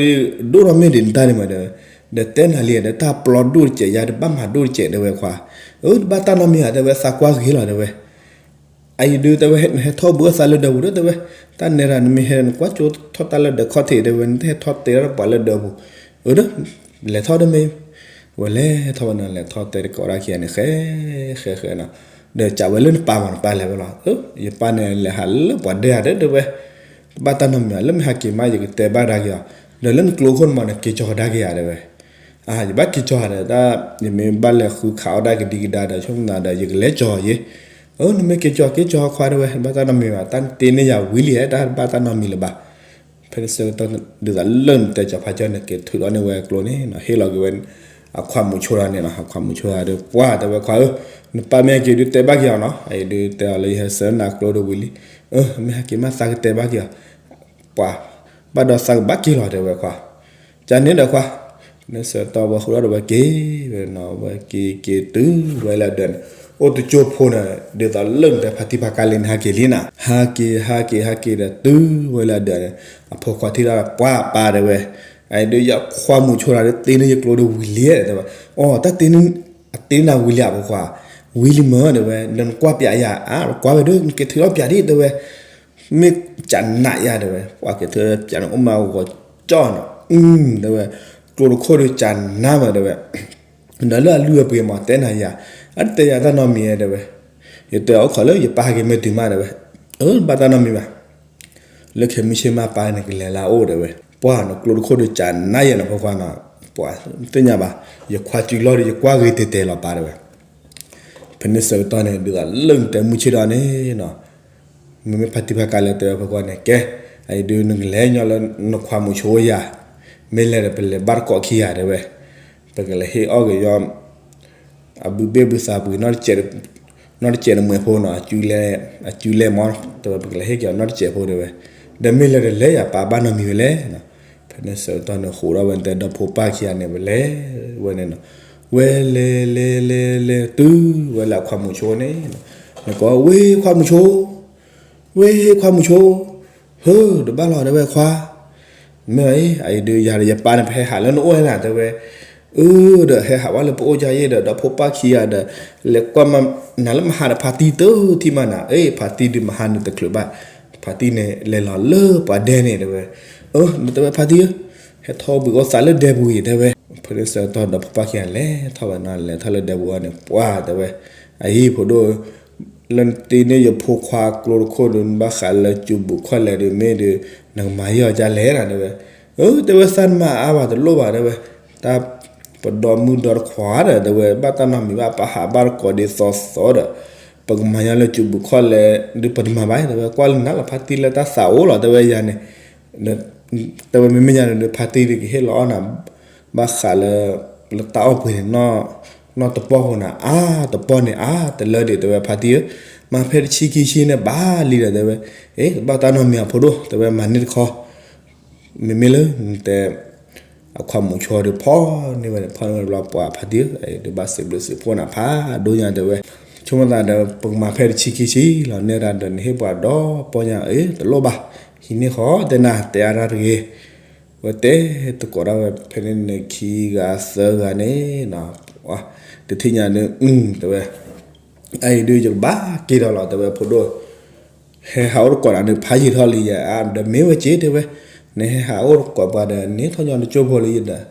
ဒုး ဒိၣ်ထီၣ်မ့ၢ်ဒံးနတၢ်န့ၣ်မး တဲဝဲ. ဒီးတဲနၤလံဒီး တၢ်ပျီဒိၣ်တစဲး ယၤတဘၣ်မၤဒိၣ်တစဲး တဲဝဲခွါ. အိ တဘၣ်တၢ်နီတမံၤဧါ တဲဝဲ သးကွၢ်ဂ့ၤလီၤ တဲဝဲ. အအံၤဒုး တဲဝဲ နဟဲထီၣ်ဘူးအသးလၢဒၢးပူၤဒီး တဲဝဲ, တၢ်နဲဒၣ် နမ့ၢ်ဟဲ နကွၢ်ကၠိထီၣ်တၢ်လၢဒၢးခီၣ်ထံး တဲဝဲ, နတဟဲထီၣ်တဲဒၣ်ပှၤလၢဒၢးပူၤ. အၢ ဒီး လဲၤထီၣ်ဒီးမ့ၢ်, ဝဲလဲၤထီၣ်ဝဲန့ၣ် လဲၤထီၣ်တဲတကိးဒၣ်ခံဂၤန့ၣ် ဃဲ ဃဲ ဃဲနီၤ. ဒီးကးဝဲလၢနပၢ်မး နပၢ်လဲၤဝဲလီၤ. ယပၢ်န့ၣ်လဲၤဟးလၢပှၤဒဲဧါဒီး တဲဝဲ, တဘၣ်တၢ်နီတမံၤဧါ လၢမ့ၢ်ဟဲက့ၤမး ယကတဲဘၣ်ကဒါက့ၤအီၤ, ဒီးလၢနကျိခိၣ်န့ၣ်မး နက့ၤကၠီၤကဒါက့ၤဧါ တဲဝဲ. အါ ယဘၣ်က့ၤကၠီၤဧါဒီး တၢ် ယမ့ၢ်ဘၣ်လဲၤဃုခးအီၣ်ဒၣ်ကဒံကဒါဒီး ဆိကမိၣ်သးဒီး ယကလဲၤကၠီၤယ့. အၢ နမ့ၢ်က့ၤကၠီၤ က့ၤကၠီၤခွါ တဲဝဲ, တဘၣ်တၢ်နီတမံၤဘၣ်, တၢ်တ့န့ၢ်ယၤဝံၤလံဧါ, တၢ်တဘၣ်တၢ်နီတမံၤလၢၤဘၣ်. ဖဲန့ၣ်ဆၢကတီၢ် ဒ်သိးလၢနတဲကၠီၤဖါကၠၢန့ၣ် က့ၤထုးထီၣ်န့ၢ်ဝဲကျိန့ၣ်နီၤ, ဟ့ၣ်လီၤက့ၤဝဲ အခွါမုဆိဒၣ်န့ၣ်နီၤ, အခွါမုဆိဒၣ်ဒီး ပှၤတဲဝဲခွါဧၢ, နပၢ်မ့ၢ်ဟဲက့ၤဒုးတဲဘၣ်က့ၤအီၤနီၤ, အအံၤဒုးတဲအီၤလၢယဟဲဆှၢနၤကျိဒီးဝံၤလံ, အၢ မ့ၢ်ဟဲက့ၤမးသးကတဲဘၣ်က့ၤအီၤ, ပှၤ ဘၣ်ဒီးသးကဘၣ်က့ၤလီၤ တဲဝဲခွါ, ကန့ၣ်ဒီးခွါ, ဖဲန့ၣ်ဆၢကတီၢ်ဝဲဃုာ်ဒီးဝဲက့ၤဝဲနီၤ, ဝဲက့ၤက့ၤတုၤဝဲလၢဒၢးန့ၣ်, အိၣ်တကၠိဖိန့ၣ် ဒ်သိးလၢနတဲဖါတံၢ်ဖါကါလံန့ၣ် ဟးက့ၤလံနီၤ, ဟးက့ၤ ဟးက့ၤ ဟးက့ၤဒီးတုၤဝဲလၢဒၢးန့ၣ်, အဖိခွါထံၣ်ဒီး ပှၤပၢ်တဲဝဲ, အအံၤဒုးယခွါမုဆိဒၣ်ဒီး တ့န့ၢ်ယကျိဒီးဝံၤလံ တဲဝဲ, အိ တၢ်တ့န့ၢ် အတ့နၤဝံၤလံဧါ ဖိခွါ, ဝံၤလံမၢ တဲဝဲ, ဒီးနကွၢ်ပျးယၤ, အါ ကွၢ်ဝဲဒီး နက့ၤထုးထီၣ်ပျးဒံး တဲဝဲ, မ့ၢ်ကနးယၤ တဲဝဲ, ပှၤက့ၤထုးထီၣ်ပျးန့ၣ် အိၣ်မးဂီၤကၠီၣ်နီၤ, တဲဝဲ, ကျိတခိၣ်ဒီးကနးမး တဲဝဲ, ဒီးလၢအလုၢ်အပှ့ၤမး တဲနၤယၤ, အတတဲယၤတၢ်နီတမံၤ တဲဝဲ, ယတဲအီၤအိၣ်ခိးလၢယပၢ်ဟဲက့ၤမ့ၢ်တုၤမး တဲဝဲ, အၢ ဘၣ်တၢ်နီတမံၤဘၣ် လၢခဲမုၢ်ဆ့ၣ်မးပၢ်န့ၣ်ကလဲၤလၢအအိၣ် တဲဝဲ, ပှၤနီၤ ကျိတခိၣ်ဒီးကနးယဲနီၤ ဖိခွါနီၤ, ပှၤသ့ၣ်ညါဘၣ်, ယခွါစုလီၢ်ဒီး ယကွၢ်ဂ့ၤတဲာ်တဲာ်လီၤပၢ် တဲဝဲ, ဖဲန့ၣ်ဆၢကတီၢ်န့ၣ် ဒ်သိးလၢနတဲမုၢ်ဆ့ၣ်ဒီးန့ၣ်နီၤ, မ့မ့ၢ်ဖါတံၢ်ဖါကါလဲၤတဲဝဲဖိခွါန့ၣ် ကဲ, အအံၤဒုးနကလဲၤညီလၢနခွါမုဆိအိၣ်ယၤ, မ့ၢ်လဲၤဒီးပလဲၤဘၣ်တကိးခံဂၤ တဲဝဲ, ပကလဲၤဟ့ၣ်အီၣ်က့ၤယီၤ အဘုဘ့ၣ်ဘုသးပှ့ၤ နီတစဲးတမှဲၤဖိနီၤ, အစုလဲမး, တဲဝဲ ပကလဲၤဟ့ၣ်က့ၤအီၤနီတစဲးဖိ တဲဝဲ, ဒီးမ့ၢ်လဲၤဒီးလဲၤယၤ ပၢ်ဘၣ်နီတမံၤဝဲလဲၣ်နီၤ, ဖဲန့ၣ်ဆၢကတီၢ်န့ၣ် ဃိးဒီးဝဲတဲဒီဖိပၢ်ခံဂၤန့ၣ် ဝဲလဲၤဝဲန့ၣ်နီၤ, ဝဲလဲၤလဲၤလဲၤလဲၤ တုၤဝဲလၢအခွါမုဆိန့ၣ်, နကိး ဝ့ၢ်ခွါမုဆိ ဝ့ၢ်ခွါမုဆိ, ဟၢ တဘၣ်လီၤ တဲဝဲခွါ, မ့ၢ်အံၤ အအံၤဒုးယၤဒီးယပၢ်န့ၣ် ပဟဲဟးလၢနအိၣ်နၤ တဲဝဲ, အၢ ဒီးဟဲဟးဝဲလၢပအိၣ်ယါယဲဒီး ဒီဖိပၢ်ခံဂၤဒီး လဲၤကွၢ်မးနၤလၢမဟါဒီးဖါတံၢ်တထံၣ်မးနၤ, အ့ ဖါတံၢ်ဒုးမဟါန့ၣ်တချုးဘၣ်, ဖါတံၢ်န့ၣ် လဲၤလီၤလၢပှၤဒဲန့ၣ် တဲဝဲ, အၢ တဲဝဲဖါတံၢ်ဧၢ, ဟဲထီၣ်ဘှံးအိၣ်သးလၢဒဲပူၤအံၤ တဲဝဲ, ဖဲန့ၣ်ဆၢကတီၢ်ဒီဖိပၢ်ခံဂၤလဲၤထီၣ်ဝဲနီၤ, လဲၤထီၣ်လၢဒဲပူၤအံၤန့ၣ် ပှၤတဲဝဲ, အအံၤဖိဒိၣ် လၢနတ့န့ၢ်ယဖိခွါကျိတခိၣ်ဒီး နဘၣ်ဃးလၢစုဘူးခီၣ်လဲၣ်ဒီး မ့ၢ်ဒီး နကမၤယီၤဒ်လဲၣ်နၤ တဲဝဲ, အၢ တဲဝဲ သးနမၤအါဘၣ်တလိၣ်ဘၣ် တဲဝဲ, တၢ်ပဒီမုၢ်ဒီတခွါဒီး တဲဝဲ ဘၣ်တၢ်နီတမံၤဘၣ် ပဟးဘၣ်တကိးဒ်သိးသိးဒီး ပကမၤယီၤလၢစုဘူးခီၣ်လဲၣ်ဒီး ပတမၤဘၣ် တဲဝဲ, ကွၢ်လၢနၤလီၤဖါတံၢ်လၢတၢ်သးအိၣ်လီၤ တဲဝဲယၤန့ၣ် တဲဝဲမ့မ့ၢ်ယၤန့ၣ်ဒီး ဖါတံၢ်ဒုးကဟ့ၣ်လီၤအီၣ်နၤ ဘၣ်ဃးလၢ လၢတၢ်အီၣ်ပှ့ၤန့ၣ် နီၢ်တပီၢ်ဖိနၤ အါတပီၢ်န့ၣ် အါတလၢဒံး တဲဝဲ ဖါတံၢ်ဧၢ, မၤဖဲတဆံခံဆံန့ၣ် ဘၣ်လံဒီး တဲဝဲ, အ့ တဘၣ်တၢ်နီတမံၤအဖိဒိၣ် တဲဝဲ မၤန့ၢ်တခီ မ့မ့ၢ်လၢနတဲ အခွါမုၣ်ဆိဒီးဖီၣ်န့ၢ်ဝဲန့ၣ် ဖီၣ်န့ၢ်ဝဲတဘျီ ပှၤဖါတံၢ်ဧၢ ဒုးဘၣ်စံးဘျုးစံးဖှိၣ်နၤဖးဒိၣ်ညါတဲဝဲ, ဆိကမိၣ်သးဒီး ပကမၤဖဲတဆံခံဆံလီၤ နဲဒၣ်ဒီး နဟ့ၣ်ပှၤဒီးပီညါအ့ တလိၣ်ဘၣ်, ဟံးန့ၢ်ဃီတဲနၤ တဲအါတၢ်တဂ့ၤ, ဝဲတဲသကိးဒၣ်ဝဲ ဖဲန့ၣ်န့ၣ်ခံဂၤသၢဂၤန့ၣ် တထံၣ်ညါန့ၣ် တဲဝဲ အအံၤဒုးယကဘၣ်က့ၤဒီးလီၤ တဲဝဲ ဖိဒိၣ် ဟဲဟးအိၣ်တကိးနၤန့ၣ် ဖးယံာ်ထီၣ်လံယဲ ဒီးမ့ၢ်ဝဲက့ၤတဲဝဲ, နဟဲဟးအိၣ်တကိးပှၤဒီး နထီၣ်ညီနကၠိဖိလံယဲဒီး,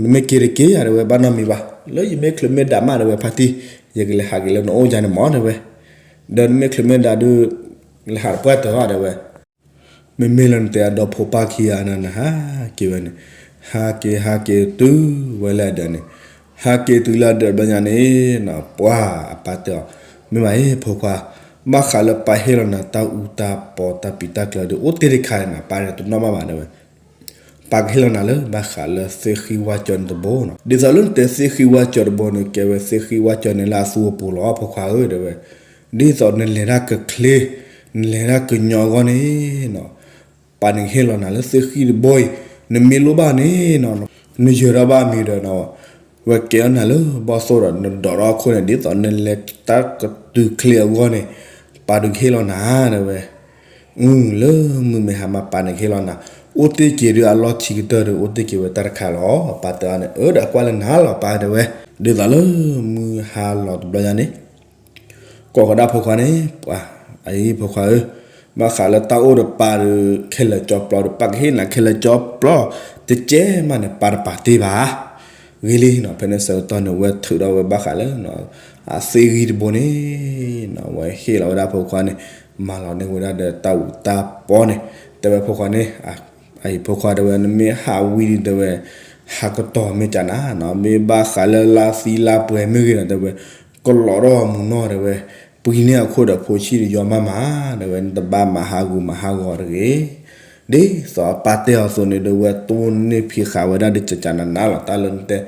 နမ့ၢ်က့ၤတက့ၤယၤတဲဝဲ ဘၣ်နီတမံၤဘၣ်, လၢယမ့ၢ်ချုးမ့ၢ်ဒၣ်မးတဲဝဲ ဖါတံၢ်, ယကလဲၤဟးက့ၤလၢနအိၣ်ယၤန့ၣ်မးတဲဝဲ, ဒီးနမ့ၢ်ချုးမ့ၢ်ဒၣ်ဒုး လဲၤဟးတပှၢ်တၢၢ်တဲဝဲ မ့မ့ၢ်လၢနတဲအဒီဖိပၢ်ခံဂၤန့ၣ် နဟးက့ၤဝဲန့ၣ်, ဟးက့ၤဟးက့ၤတုၤဝဲလၢအဒၢးန့ၣ်, ဟးက့ၤတုၤလၢအဒၢးဘျီညါန့ၣ်နီၤ ပှၤအပၢ်တဲအီၤ, မ့ၢ်မးအ့ ဖိခွါ, ဘၣ်ဃးလၢပၢ်ဟ့ၣ်လီၤနၤတၢ်အူတၢ်ပီတၢ်ပံးတၢ်ကျၢၤဒီး အိၣ်တ့ၢ်တခါန့ၣ် ပၢ်တနီၣ်ဘၣ်ဘၣ်တဲဝဲ ပၢ်ကဟ့ၣ်လီၤနၤလၢ ဘၣ်ဃးလၢသ့ၣ်ဃံဝၣ်ကၠီန့ၣ်တဘိနီၤ, ဒ်သိးလၢနတဲသ့ၣ်ဃံဝၣ်ကၠီတဘိန့ၣ် ကဲဝဲသ့ၣ်ဃံဝၣ်ကၠီန့ၣ်လၢအသူအပူၤလီၤ ဖိခွါဧၢ တဲဝဲ, ဒ်သိးနလဲၤတၢ်ကချ့, နလဲၤတၢ်ကညီအဂီၢ်န့ၣ်နီၤ, ပၢ်န့ၣ်ကဟ့ၣ်လီၤနၤလၢသ့ၣ်ဃံတဘိအံၤ, နမ့ၢ်လိၣ်ဘၣ်န့ၣ်နီၤ, နယၢၤထီၣ်ဘၣ်မံၤဒီးနီၤ, ဝဲကဲထီၣ်နၤလၢဘီၣ်သိၣ်ဒီး နဒိးထီၣ်အခိၣ်န့ၣ် ဒ်သိးနလဲၤတၢ်ကတုၤချ့အဂီၢ်န့ၣ်, ပၢ်ဒုးကဟ့ၣ်လီၤနၤ တဲဝဲ အု လၢမုၢ်မ့ၢ်ဟါမးပၢ်န့ၣ်ကဟ့ၣ်လီၤနၤ, အိၣ်တ့ၢ်က့ၤဒုးအလီၢ်ခံကတၢၢ်ဒီး အိၣ်တ့ၢ်က့ၤဝဲတၢ်တခါလီၤ ပၢ်တဲအီၤန့ၣ်, အၢ ဒီးကွၢ်လၢနၤလီၤပၢ်တဲဝဲ, ဒ်သိးလၢမုၢ်ဟါလီၤတဘျီညါန့ၣ်, ကိးဃီၤဒၣ်ဖိခွါန့ၣ်, ပှၤ, အအံၤဖိခွါဧၢ, ဘၣ်ဃးလၢတၢ်အိၣ်ဒီးပၢ်ဒီး ခဲလၢာ်ကၠီပျီဒီး ပၢ်ကဟ့ၣ်နၤခဲလၢာ်ကၠီပျီ, တကဲမးန့ၣ် ပၢ်တပာ်တ့ၢ်ဘၣ် ဂ့ၤလံနီၤ, ဖဲန့ၣ်ဆၢကတီၢ်န့ၣ် ဝဲထုးထီၣ်ဝဲဘၣ်ဃးလၢ အသ့ၣ်ဂံၢ်တဘိန့ၣ်နီၤ, ဝဲဟ့ၣ်လီၤဝဲဒၣ်ဖိခွါန့ၣ်, မၤလီၤန့ၢ်ဝဲဒၣ်ဒီးတၢ်အူတၢ်ပီန့ၣ်, တဲဝဲဖိခွါန့ၣ်, အအံၤဖိခွါတဲဝဲ နမ့ၢ်ဟးဝံၤဒီးတဲဝဲ, ဟးကတီၤမ့ၢ်ကနၤနီၤ, မ့ၢ်ဘၣ်ဃးလၢလါသံလါပှဲၤမ့ၢ်ဂ့ၤနီၤ တဲဝဲ, ကလီၤထီၣ်မူနီၤတဲဝဲ, ပှံၤန့ၢ်အခိၣ်ဒီးဖိဆံးဒီးယီၤမးမး, တဲဝဲ နတဘၣ်မၤဟးဂူာ်မၤဟးဂီၤတဂ့ၤ ဒ်သိးအပၢ်တဲအီၤအသိးန့ၣ်ဒီး ဝဲတိၢ်န့ၢ်ဖံးဃာ်ဝဲဒၣ်ဒ်ကကနၤနၤလီၤ တၢ်လၢနတဲ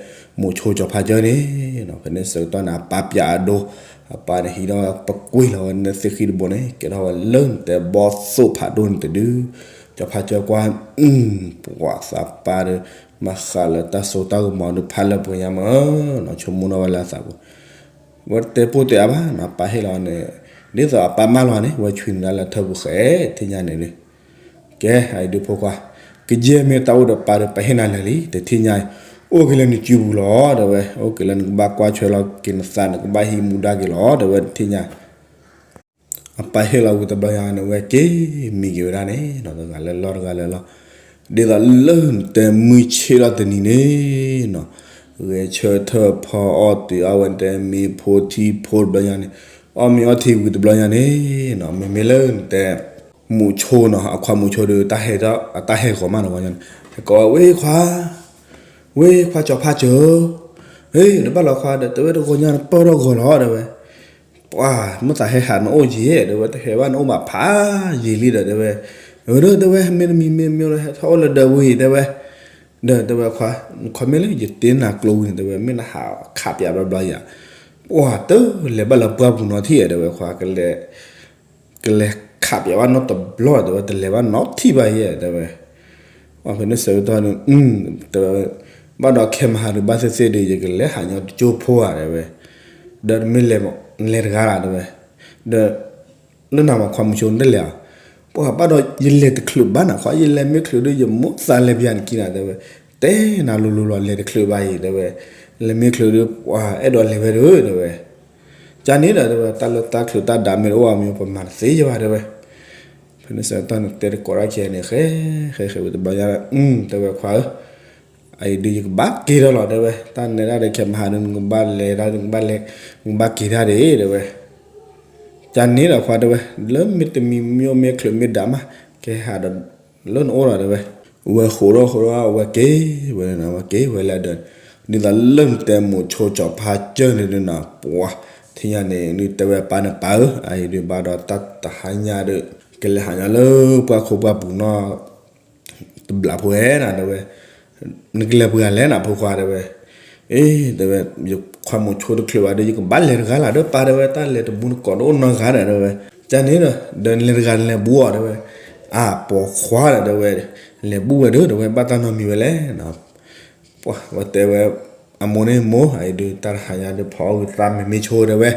မိၤဆိကၠီၤဖါကၢၢ်န့ၣ်နီၤ, ဖဲန့ၣ်ဆၢကတီၢ်န့ၣ် အပၢ်ပျးအဒိ, အပၢ်န့ၣ်ဟံးထီၣ်ဝဲ ပကွံာ်လီၤဝဲန့ၣ်သ့ၣ်ဃံတဘိန့ၣ် ကဲထီၣ်ဝဲလၢနတဲဘီၣ်သိၣ်ဖးဒိၣ်န့ၣ်တဒု, ကၠီၤဖါကၢၢ်ကွၢ်, ပှၤသးပၢ်ဒီး မၤဃးလၢတၢ်စိတၢ်ကမီၤဒုးဖးလၢပှဲၤညါမးနီၤ, ဆိကမိၣ်နီၤဝဲလၢအသးပူၤ ဝဲတဲပိၢ်တဲအါဘၣ်နီၤ, ပၢ်ဟ့ၣ်လီၤန့ၣ်, ဒ်သိးအပၢ်မၢလီၤန့ၣ် ဝဲဆွံနုာ်ဒၣ်လၢထၢၣ်ပူၤဃဲ ထံၣ်ညါန့ၣ်ဒုး, ကဲ အအံၤဒုးဖိခွါ, ကယဲၢ်မ့ၢ်တၢ်အိၣ်ဒီးပၢ်ဒီး ပၢ်ဟ့ၣ်နၤလၢာ်လံ တထံၣ်ညါအံၤ, အိၣ်က့ၤလၢနစုပူၤလီၤ တဲဝဲ, အိၣ်က့ၤလၢနကဘၣ်ကွၢ်ထွဲလီၤက့ၤနသး နကဘၣ်ဟံးမူဒါက့ၤလီၤ တဲဝဲ တထံၣ်ညါ အပၢ်ဟ့ၣ်လီၤဝံၤတဘျီညါန့ၣ် ဝဲက့ၤမံက့ၤဝဲဒၣ်န့ၣ်နီၤ, တဂၤလၢလီၢ်တဂၤလၢလီၢ်, ဒ်သိးလၢနတဲမုၢ်ဆ့ၣ်ထီၣ်တနံၤန့ၣ်နီၤ, ဂဲၤဆၢထၢၣ်ဖီအီၣ်တုၤအီၣ်ဝဲ နတဲမ့ၤဖိထံဖိတဘျီညါန့ၣ်, အီၣ်မ့ၤအီထံဝံၤတဘျီညါန့ၣ်နီၤ, မ့မ့ၢ်လၢနတဲ မုဆိနီၤ, အခွါမုဆိဒီး တၢ်ဟဲထီၣ် အတၢ်ဟဲဂီၤမးနီၤ, ဝဲညါန့ၣ် ဟဲကိးဝဲ ဝ့ၢ်ခွါ, ဝ့ၢ်ခွါကၠီၤဖါကၢၢ်, ဟ့ၣ် တဘၣ်လီၤခွါဒီး တဲဝဲတဂီၤညါန့ၣ်ပၢၢ်ထီၣ်ဂီၤလီၤ တဲဝဲ ပှၤ မ့ၢ်သးဟဲဟးနအိၣ်ယံၤ တဲဝဲ တဟဲဘၣ်နအိၣ်ဘၣ်ဖးယံၤလံဒီး တဲဝဲ, အၢ တဲဝဲ မ့တမံၤမ့ၢ်မ့ၢ်ဟဲထီၣ်အိၣ်လၢဒၢးဝံၤ တဲဝဲ, ဒီးတဲဝဲခွါ, ခွါမ့ၢ်လၢယတ့နၤကျိဝံၤန့ၣ် တဲဝဲ မ့ၢ်နဟးခးပၠးဘျီဘျီယၤ, ပှၤတလဲၤဘၣ်လၢပှၢ်ပူၤနီတထံၣ် တဲဝဲခွါ, ကလဲၤ ကလဲၤခးပၠးဘၣ်နီတဘျီ တဲဝဲ တလဲၤဘၣ်နီထံၣ်ဘၣ်ယဲ တဲဝဲ, ပှၤဖဲန့ၣ်ဆၢကတီၢ်န့ၣ် တဲဝဲ, ဘၣ်ဒီးခဲမဟါဒုးဘၣ်သ့ၣ်သ့ၣ်ဒီး ယကလဲၤဟးညီတကၠိဖိဧါ တဲဝဲ, ဒီးမ့ၢ်လဲၤ လဲၤတဂၤလၢ် တဲဝဲ, ဒီး လၢနမၤခွါမုဆိတလဲၤဧါ, ပှၤဘၣ်ဒီးယလဲၤတချုးဘၣ်နၤခွါ ယလဲၤမ့ၢ်ချုးဒီး ယမိၣ်သးလဲၤပယၤနခံနၤ တဲဝဲ, တဲနၤလိၤလိၤလီၤ လဲၤတချုးဘၣ်အံၤ တဲဝဲ, လဲၤမ့ၢ်ချုးဒီး ပှၤအဲၣ်ဒိးလဲၤဝဲဒီး တဲဝဲ ကန့ၣ်ဒီး တဲဝဲ တၢ်လၢတၢ်ချုးတၢ်ဒၣ်မ့ၢ်တအိၣ်အမံၤ ပမၤတသ့ယဘၣ် တဲဝဲ, ဖဲန့ၣ်ဆၢကတီၢ်န့ၣ် တဲတကိးတၢ်ခဲန့ၣ် ဃဲ ဃဲ ဃဲဝံၤတဘျီညါ တဲဝဲခွါဧၢ, အအံၤဒုးယကဘၣ်က့ၤထီၣ်လီၤ တဲဝဲ, တၢ်နဲဒၣ်ဒီးခဲမဟါဒုး နကဘၣ်လဲၤတၢ် နကဘၣ်လဲၤ နကဘၣ်က့ၤတၢ်ဒံး တဲဝဲ, ကန့ၣ်ဒီးခွါ တဲဝဲ လၢမ့တမံၤမ့ၢ်အိၣ်မ့ၢ်ချုးမ့ၢ်ဒၣ်မး ကဟးဒီး လၢနအိၣ်လီၤ တဲဝဲ, ဝဲဃိးထီၣ်ဃိးထီၣ် အဝဲက့ၤဝဲန့ၣ်နီၤ အဝဲက့ၤဝဲလၢဒီး ဒ်သိးလၢနတဲမိၤဆိကၠီၤဖါကၢၢ်န့ၣ်ဒုးနီၤ ပှၤ ထံၣ်ညါန့ၣ် ဒုးတဲဝဲပၢ်န့ၣ် ပၢ်ဧၢ အအံၤဒုးဘၣ်ဒီးတၢ်တဟါညါဒီး ကလဲၤဟးညီလၢပှၢ်ခိၣ်ပှၢ်ပူၤနီၤ တဘျီဖိဧဲနၤ တဲဝဲ, နကလဲၤပှဲၤဂၤလဲၣ်နၤ ဖိခွါ တဲဝဲ, အ့ တဲဝဲ, ယခွါမိၤဆိတချုးဘၣ်ဒီး ယကဘၣ်လဲၤတဂၤလၢ်ဒီးပၢ် တဲဝဲ, တၢ်လဲၤတဘူးနကိးတအိၣ်နီတဂၤဒီး တဲဝဲ, ကန့ၣ်ဒီး ဒီးနလဲၤတဂၤနလဲၤဘူးအီၤ တဲဝဲ, အပိာ်ခွါဒီးတဲဝဲ, လဲၤဘူၣ်ဝဲဒီး တဲဝဲဘၣ်တၢ်နီတမံၤဝဲလဲၣ်. ပှၤဝဲတဲဝဲ, အမိၢ်န့ၣ်မိၢ် အအံၤဒုးတၢ်တဟါညါဒုး ဖီအီၣ်ဂံၢ်သးမ့မ့ၢ်ဆိတဲဝဲ,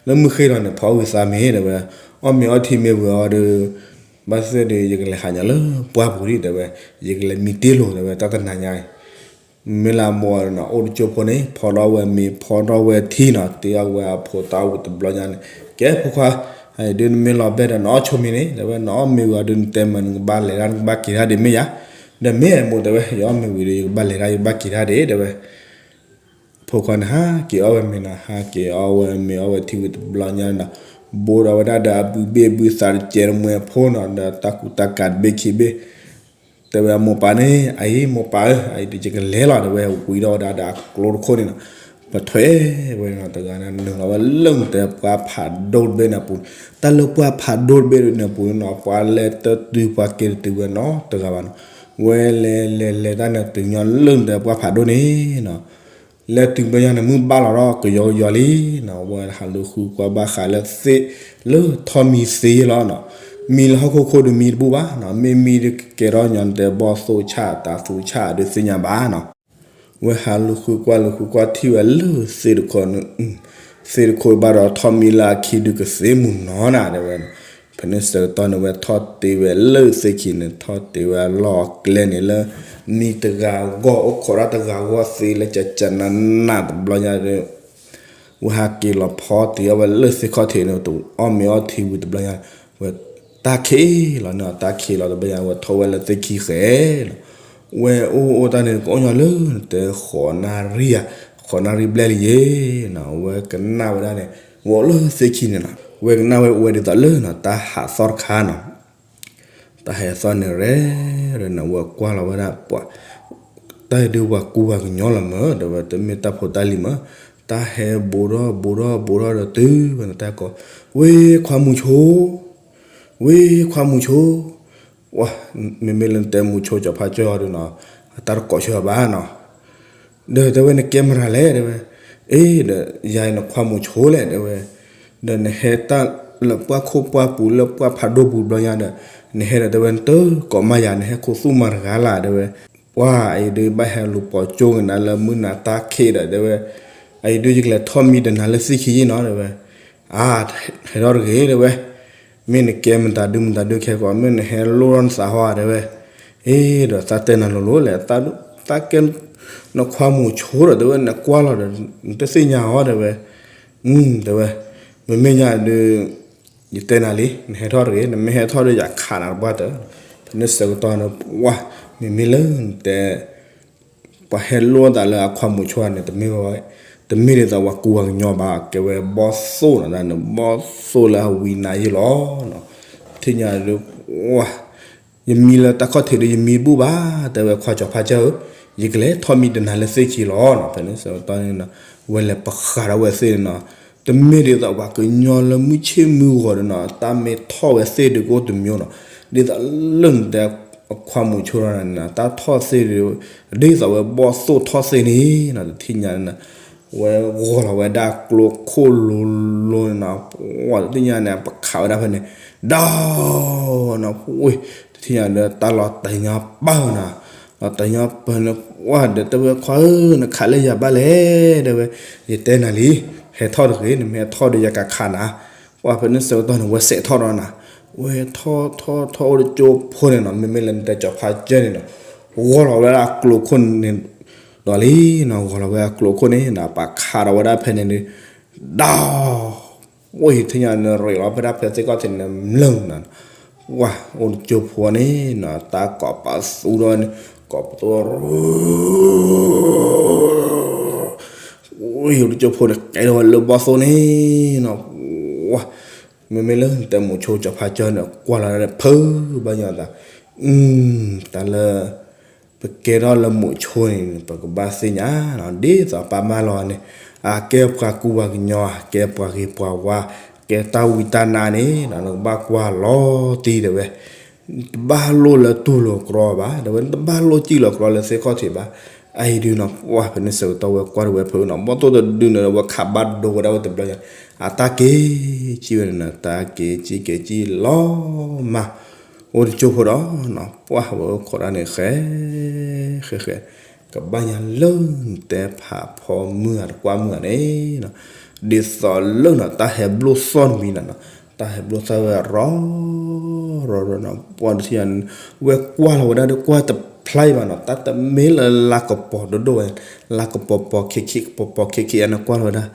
လၢမုၢ်ဃ့ဒီးန့ၣ် ဖီအီၣ်ဂံၢ်သးမ့တဲဝဲ, အီၣ်မ့ၤအီထံမ့ဝံၤအီၤဒီး ဘၣ်သ့ၣ်ဒီး ယကလဲၤဟးညါလၢပှၢ်ပူၤဒံးတဲဝဲ, ယကလဲၤမံတ့ၢ်လိာ်တဲဝဲ တၢ်တနၤညါအံၤ မ့ၢ်လၢအမိၢ်န့ၣ် အိၣ်တကၠိဖိန့ၣ် ဖီထီၣ်ဝဲမ့ၤ ဖီထီၣ်ဝဲထံနီၤ တ့အီၣ်ဝဲအဖိတၢ်ဝံၤတဘျီညါန့ၣ် ကဲဖိခွါ, အအံၤဒုးနမ့ၢ်လီၤဘဲဒီး နအီၣ်ဆိမ့ၤန့ၣ် တဲဝဲ နအီၣ်မ့ၤဝံၤအီၤဒုး နတဲမး နကဘၣ်လဲၤတၢ် နကဘၣ်က့ၤတၢ်ဒံးမ့ၢ်ယၤ, ဒီးမ့ၢ်အမိၢ်တဲဝဲ ယအီၣ်မ့ၤဝံၤဒီး ယကဘၣ်လဲၤတၢ် ယကဘၣ်က့ၤတၢ်ဒံးတဲဝဲ ဖိခွါန့ၣ် ဟးက့ၤအီၣ်ဝဲမ့ၤနီၤ ဟးက့ၤအီၣ်ဝဲမ့ၤအီဝဲထံဝံၤတဘျီညါနီၤ, ဘိးဒီးဝဲဒၣ်ဒီးအဘုဘ့ၣ်ဘုသးတကဲးတမှဲဖိနီၤ ဒီးတၢ်ကူတၢ်ကၤတဘ့ၣ်ခံဘ့ၣ်, တဲဝဲအမိၢ်ပၢ်န့ၣ် အအံၤမိၢ်ပၢ်ဧၢ အအံၤဒုးယကလဲၤလီၤတဲဝဲ ဝံၤဒီးဝဲဒၣ်ဒီးအကျိတခိၣ်န့ၣ်နီၤ, ပထွဲဝဲနီၤ တဂၤန့ၣ် နုာ်လီၤဝဲလၢနတဲပှၢ်ဖးဒိၣ်တဘ့ၣ်န့ၣ်အပူၤ, တၢ်လၢပှၢ်ဖးဒိၣ်တဘ့ၣ်န့ၣ်အပူၤနီၤ ပှၤလဲၤတတုၤပှၤက့ၤတတုၤဝဲနီတဂၤဘၣ်နီၤ, ဝဲလဲၤလဲၤလဲၤတၢ်န့ၣ်တုၤညီလၢနတဲပှၢ်ဖးဒိၣ်န့ၣ်နီၤ လဲၤတုၤဘျီညါန့ၣ် မုၢ်ဘၣ်လီၤဒီးကယီကယီလံနီၤ, ဝဲဟးလူၤဃုကွၢ်ဘၣ်ဃးလၢသ့ၣ် လၢထီၣ်မံသ့လီၤနီၤ, မံလၢဟီၣ်ခိၣ်ခိၣ်ဒုးမံတဘူၣ်ဘၣ်နီၤ, မ့ၢ်မံဒုးကကဲထီၣ်ညီနတဲဘီၣ်သိၣ်ဆၣ်တၤသူဆၣ်ဒုးသ့ၣ်ညါဘၣ်နီၤ, ဝဲဟးလူၤဃုကွၢ်လူၤဃုကွၢ်ထံၣ်ဝဲလၢသ့ၣ်တခိၣ်န့ၣ်, သ့ၣ်တခိၣ်ဘၣ်ဒီးထီၣ်မံလၢအခံဒုးကသ့မုၢ်နီၤနၤတဲဝဲ, ဖဲန့ၣ်ဆၢကတီၢ်န့ၣ် ဝဲထီၣ်တ့ဝဲလၢသ့ၣ်ခံန့ၣ် ထီၣ်တ့ဝဲအလီၢ်အကျဲန့ၣ်လၢ မံတဂၤအဂီၢ် အိၣ်ခိးတၢ်တဂၤအဂီၢ်သ့လၢကကနနၢ်တဘျီညါဒီး ဝဲဟးက့ၤလီၤဖီတ့ၢ်အီၣ်ဝဲလၢသ့ၣ်ခီၣ်ထံးန့ၣ် အီၣ်မ့ၤအီထံဝံၤတဘျီညါ ဝဲတၢ်ခံးလီၤန့ၣ် တၢ်ခံးလီၤတဘျီညါ ဝဲထီၣ်ဝဲလၢသ့ၣ်ခံဃဲလီၤ, ဝဲအိၣ်အိၣ်တၢ်န့ၣ် ကအိၣ်ညီလၢနတဲဃိးနၣ်ရံၣ်ဧါ, ဃိးနၣ်ရံၣ်ဘျဲၣ်လံယ့ၤနီၤ, ဝဲကနၣ်ဝဲဒၣ်န့ၣ် ဝဲအိၣ်လၢသ့ၣ်ခံန့ၣ်နီၤ, ဝဲကနၣ်ဝဲအိၣ်ဝဲဒ်သိးလၢနီၤ တၢ်ဟးသီၣ်တခါနီၤ တၢ်ဟဲသီၣ်န့ၣ်ရဲၣ်ရဲၣ်န့ၣ် ဝဲကွၢ်လီၤဝဲဒၣ်ပှၤ, တၢ်အံၤဒုးပှၤကူပှၤကညီလီၤမး တဲဝဲ တမ့ၢ်တၢ်ဖိတၢ်လံၤမး, တၢ်ဟဲဘူးထီၣ်ဘူးထီၣ်ဘူးထီၣ်ဒီးတုၤဝဲန့ၣ်တၢ်ကိး, ဝ့ၢ်ခွါမုဆိ, ဝ့ၢ်ခွါမုဆိ, ဝဲ, မ့မ့ၢ်လၢနတဲမုဆိစီၤဖါကၠီဒီးနီၤ, အတၢ်တကိးဆၢဘၣ်နီၤ ဒီးတဲဝဲနကဲမတၤလဲၣ်တဲဝဲ, အ့ဒီး ယၤအံၤနခွါမုဆိလဲၣ်တဲဝဲ, ဒီးနဟဲတၢ်လၢပှၢ်ခိၣ်ပှၢ်ပူၤလၢပှၢ်ဖးဒိၣ်ပူၤဘျီညါဒီး, နဟဲဒီးတဲဝဲနတကိးမးယၤ နဟဲခိးသူၣ်မၤတဂၤလၢ်တဲဝဲ, ပှၤအံၤဒုးဘၣ်ဟဲလူၤပိာ်ကၠိက့ၤနၤလၢမုၢ်နၤတၢ်ခံးဒီးတဲဝဲ, အံၤဒုးယကလဲၤထီၣ်မံတနၤလၢသ့ၣ်ခံယ့ၣ်နီၤတဲဝဲ, အါ, ဟဲထီၣ်တဂ့ၤတဲဝဲ မ့ၢ်နကဲမတၤဒုမတၤဒုခဲကိး မ့ၢ်နဟဲလိၣ်ထီၣ်နသးဟီတဲဝဲ, အ့ဒီးသးတဲနၤလိၤလိၤလဲၣ်, သးကဲ နခွါမုဆိဒီးတဲဝဲ နကွၢ်လီၤဒီး နတသ့ၣ်ညါအီၤတဲဝဲ, တဲဝဲ, မ့မ့ၢ်ညါဒုး ယတဲနၤလံ နဟဲထီၣ်တဂ့ၤ, နမ့ၢ်ဟဲထီၣ်ဒီးယခးနၤတပှၢ်တၢၢ်, ဖဲန့ၣ်ဆၢကတီၢ်န့ၣ် ပှၤ, မ့မ့ၢ်လၢနတဲ ပှၤဟဲလိၣ်သးလၢအခွါမုဆိန့ၣ် တမ့ၢ်ဝဲ, တမ့ၢ်ဒ်သိးပှၤကူပှၤကညီဘၣ် ကဲဝဲဘီၣ်သိၣ်နီၤ တၢ်န့ၣ် ဘီၣ်သိၣ်လၢအဝံၤနၤယ့ၣ်လီၤ, ထံၣ်ညါဒုး, ဝဲ, ယမံလၢတၢ်ခီၣ်ထံးဒီးယမံဘူၣ်ဘၣ် တဲဝဲခွါစီၤဖါကၠီဧၢ, ယကလဲၤထီၣ်မံတနၤလၢသ့ၣ်ခံလီၤနီၤ, ဖဲန့ၣ်ဆၢကတီၢ်န့ၣ်နီၤ, ဝဲလဲၤပဃးဒီးဝဲသ့ၣ်န့ၣ်နီၤ, တမ့ၢ်ဒ်သိးပှၤကညီလၢမုၢ်ဆ့ၣ်မုၢ်ဂီၤဒီးနီၤ တၢ်မ့ၢ်ထီၣ်ဝဲသ့ၣ်ဒုးကအိၣ်တမံၤနီၤ, ဒ်သိးလၢနတဲ အခွါမုဆိန့ၣ် တၢ်ထီၣ်သ့ၣ်ဒုး, ဒ်သိးဝဲဘီၣ်သိၣ်ထီၣ်သ့ၣ်န့ၣ်နီၤ, တထံၣ်ညါန့ၣ်နီၤ, ဝဲဂီၤလီၤဝဲဒၣ်ကျိခိၣ်လိၤလိၤန့ၣ်နီၤ, ဝဲတထံၣ်ညါန့ၣ် ပခးဝဲဒၣ်ဖဲန့ၣ်, ဒီးနီၤ, ဝဲ, တထံၣ်ညါဒီးတၢ်လီၤတညီပၢၢ်နီၤ, လီၤတညီပၢၢ်န့ၣ်, ဝဲဒီးတဲဝဲခွါဧၢ နခးလၢယၤဘၣ်လဲၣ် တဲဝဲ, ယတဲနၤလံ, ဟဲထီၣ်တဂ့ၤ နမ့ၢ်ဟဲထီၣ်ဒီးယကခးနၤ ပှၤဖဲန့ၣ်ဆၢကတီၢ်န့ၣ် ဝဲစဲးထီၣ်ဒီးနၤ, ဝဲထီၣ်ထီၣ်ထီၣ်အိၣ်တကၠိဖိန့ၣ်နီၤ, မ့မ့ၢ်လၢနတဲစီၤဖါကၠီန့ၣ်နီၤ, ဂီၤလီၤဝဲဒၣ်ကျိခိၣ်န့ၣ်ဒီးလံနီၤ, ဂီၤလီၤဝဲဒၣ်ကျိခိၣ်န့ၣ်နီၤ, ပှၤခးဒီးဝဲဒၣ်ဖဲန့ၣ်ဒီး, ဒီး, ဝဲထံၣ်ညါန့ၣ် ရ့းလီၤဖဲဒၣ်ဖဲသ့ၣ်ခီၣ်ထံးန့ၣ် မျၢၢ်နီၤ, ဝဲ, အိၣ်တကၠိဖိန့ၣ်နီၤ, တၢ်ကိးပသူဒီးန့ၣ်, ကိးပသူ အိၣ်တကၠိဖိန့ၣ် ကဲထီၣ်ဝဲလၢဘီၣ်သိၣ်န့ၣ်နီၤ, ဝဲ, မ့မ့ၢ်လၢနတဲမုဆိစီၤဖါကၠီန့ၣ် ကွၢ်လီၤဒၣ်ဖုဘၣ်ညီသး, တၢ်လၢ ပကဲထီၣ်လၢမုဆိန့ၣ် ပကဘၣ်သ့ၣ်ညါနီၤ, ဒ်သိးပၢ်မၢလီၤန့ၣ်, အကဲပှၤကူပှၤကညီ, အကဲပှၤဂ့ၤပှၤဝါ, ကဲတၢ်ဝံတၢ်နါန့ၣ် နကဘၣ်ကွၢ်လီၤတံၢ်တဲဝဲ, တဘၣ်လိၣ်လၢတူၢ်လိာ်ကြီဘၣ် တဲဝဲ, တဘၣ်လိၣ်စံၣ်လီၤကြီလၢသ့ၣ်ခီၣ်ထံးဘၣ်, အအံၤဒုးနီၤ, ပှၤဖဲန့ၣ်ဆၢကတီၢ်ဝဲကွၢ်တဝဲဖုနီၤ, ဘီၣ်သိၣ်တဒုန့ၣ်ဒီး ဝဲခးဘၣ်ဒိဝဲဒၣ်ဝဲတဘျီညါ, အတၢ်က့ၤစံၣ်ဝဲန့ၣ်နီၤ, တၢ်က့ၤစံၣ်က့ၤစံၣ်လီၤမး အိၣ်တကၠိၢ်ဖိဒီးနီၤ ပှၢ်ဝဲအိၣ်ခိးတၢ်န့ၣ် ဃဲ ဃဲ ဃဲ ကဘၣ်ညါလၢနတဲဖးဖီမုၢ်ဂၤတကွၢ်မုၢ်ဂၤန့ၣ်နီၤ, ဒ်သိးလၢနီၤ တၢ်ဟဲဘျိၣ်သီၣ်တမံၤနီၤနီၤ, တၢ်ဟဲဘျိၣ်သီၣ်ဝဲရီ ရီ ရီနီၤ, ပှၢ်တထံၣ်ညါန့ၣ် ဝဲကွၢ်လီၤဝဲဒၣ်ဒီး ကွၢ်တဖျါအံၤဘၣ်နီၤ, တၢ်တမ့ၢ်လၢလါကပီၤဒိၣ်ဒိၣ်ဝဲ, လါကပီၤပီၤခံခံ ကပီၤပီၤခံခံအန့ၣ် ကွၢ်လီၤဝဲဒၣ်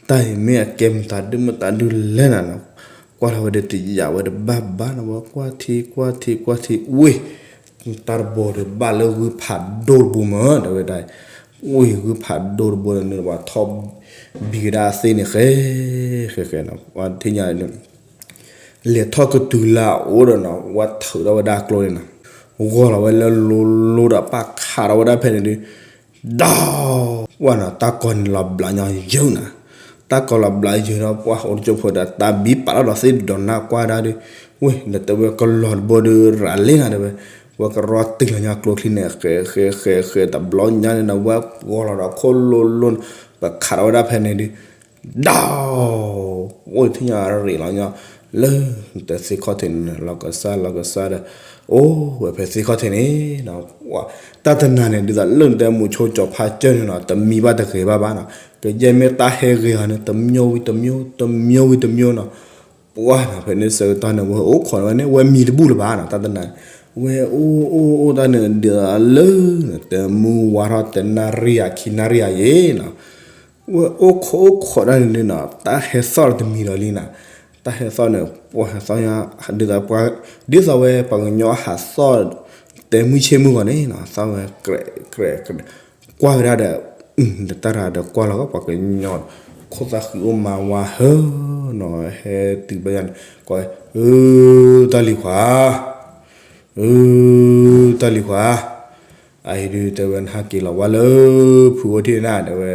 တၢ်အံၤမ့ၢ်အကဲမတၤဒုမတၤဒုလဲၣ်နၤနီၤ, ကွၢ်လီၤဝဲဒီးတယာ်ဝဲတဘၣ်ဘၣ်နီၤ, ဝဲကွၢ်ထံ ကွၢ်ထံ ကွၢ်ထံ ဝ့ၢ် တၢ်တဘိဒီးဘၣ်လၢဂုၢ်ဖးဒိၣ်တဘိမး တဲဝဲဒၣ်, ဝ့ၢ်ဂုၢ်ဖးဒိၣ်တဘိဒီးန့ၣ် ပှၤထီၣ်ဘံကဒါအသ့ၣ်န့ၣ် ဃဲ ဃဲ ဃဲနီၤ, ပှၢ်တထံၣ်ညါန့ၣ် လဲၤထီၣ်ကတုၤလၢအအိၣ်ဒီးနီၤ, ဝဲထုးထီၣ်ဝဲဒၣ်ကျိန့ၣ်နီၤ, ဂီၤလီၤဝဲလၢလိၤလိၤဒီး ပာ်ခးထီၣ်ဝဲဒၣ်ဖဲန့ၣ်ဒုး ဒီး ပှၢ်နီၤ တၢ်ကီန့ၣ်လီၤဘျးညီယုာ်နၤ, တၢ်ကီလီၤဘျးယုာ်ဒီး ပှၢ်အိၣ်တကၠိၢ်ဖိဒီး တၢ်ဘံပာ်ထီၣ်ဒီးသ့ၣ်ဒီးနၢ်ကွၢ်ဒၣ်ဒုး, ဝ့ၢ် ဒီးတဲဝဲကလီၤတဘိဒုး ရၤလ့နၤတဲဝဲ, ဝဲကရီတုၤလီၤညီကျိချံန့ၣ် ဃဲ ဃဲ ဃဲ ဃဲ တဘျီညါန့ၣ်နီၤ, ဝဲဂီၤလီၤဒီးခိၣ်လိၤလိၤန့ၣ် ပခးထီၣ်ဝဲဒၣ်ဖဲန့ၣ်ဒုး ဒီး အိၣ်တထံၣ်ညါရ့းလီၤညီ လၢနတဲသ့ၣ်ခီၣ်ထံးန့ၣ် လီၤကစၢ်လီၤကစၢ်ဒီး အိၣ်ဝဲဖဲသ့ၣ်ခီၣ်ထံးန့ၣ်နီၤ, တၢ်တနၤန့ၣ် ဒ်သိးလၢနတဲမုဆိကၠီၤဖါကၢၢ်န့ၣ်နီၤ တမံၤဘၣ်တဂ့ၤဘၣ်ဘၣ်နီၤ, ကယဲၢ်မ့ၢ်တၢ်ဟဲဂ့ၤအီၤန့ၣ် တမျိုးဝံၤတမျိုး တမျိုးဝံၤတမျိုးနီၤ, ပှၢ်နီၤ ဖဲန့ၣ်ဆၢကတီၢ်န့ၣ် ဝဲအိၣ်ခိးဝဲန့ၣ် ဝဲမံတဘူၣ်လၢၤဘၣ်နီၤ, တၢ်တနၤန့ၣ် ဝဲအိၣ်အိၣ်အိၣ်တၢ်န့ၣ် ဒ်သိးလၢ နတဲမုၢ်ဝါထီၣ်တနၣ်ရံၣ်ဧါခံနၣ်ရံၣ်ဧါယဲနီၤ ဝဲအိၣ်ခိးအိၣ်ခိးတၢ်န့ၣ်နီၤ တၢ်ဟဲသီၣ်ဒီးတမံၤဒီးလံနီၤ, တၢ်ဟဲသီၣ်န့ၣ် ပှၢ်ဟဲသီၣ်ညါ ဒ်သိးပှၤ ဒ်သိးဝဲပှၤကညီဟးသီၣ် တဲမုၢ်ဆ့ၣ်မုၢ်ဂီၤန့ၣ်နီၤ သီၣ်ဝဲ ကြဲး ကြဲး ကြဲး ကွၢ်ဝဲဒၣ်ဒီး တၢ်ရၤဒီးကွၢ်လီၤပှၤကညီ ခိၣ်သၣ်ဃံအိၣ်မါဝါဟၢနီၤ ဟဲတုၤဘျီယါန့ၣ် ကွၢ် အၢ တၢ်လံၤခွါ အၢ တၢ်လံၤခွါ အအံၤဒုးတဲဝဲ နဟးက့ၤလီၤဝဲလၢ ဖုအိၣ်ထံၣ်နၤ တဲဝဲ,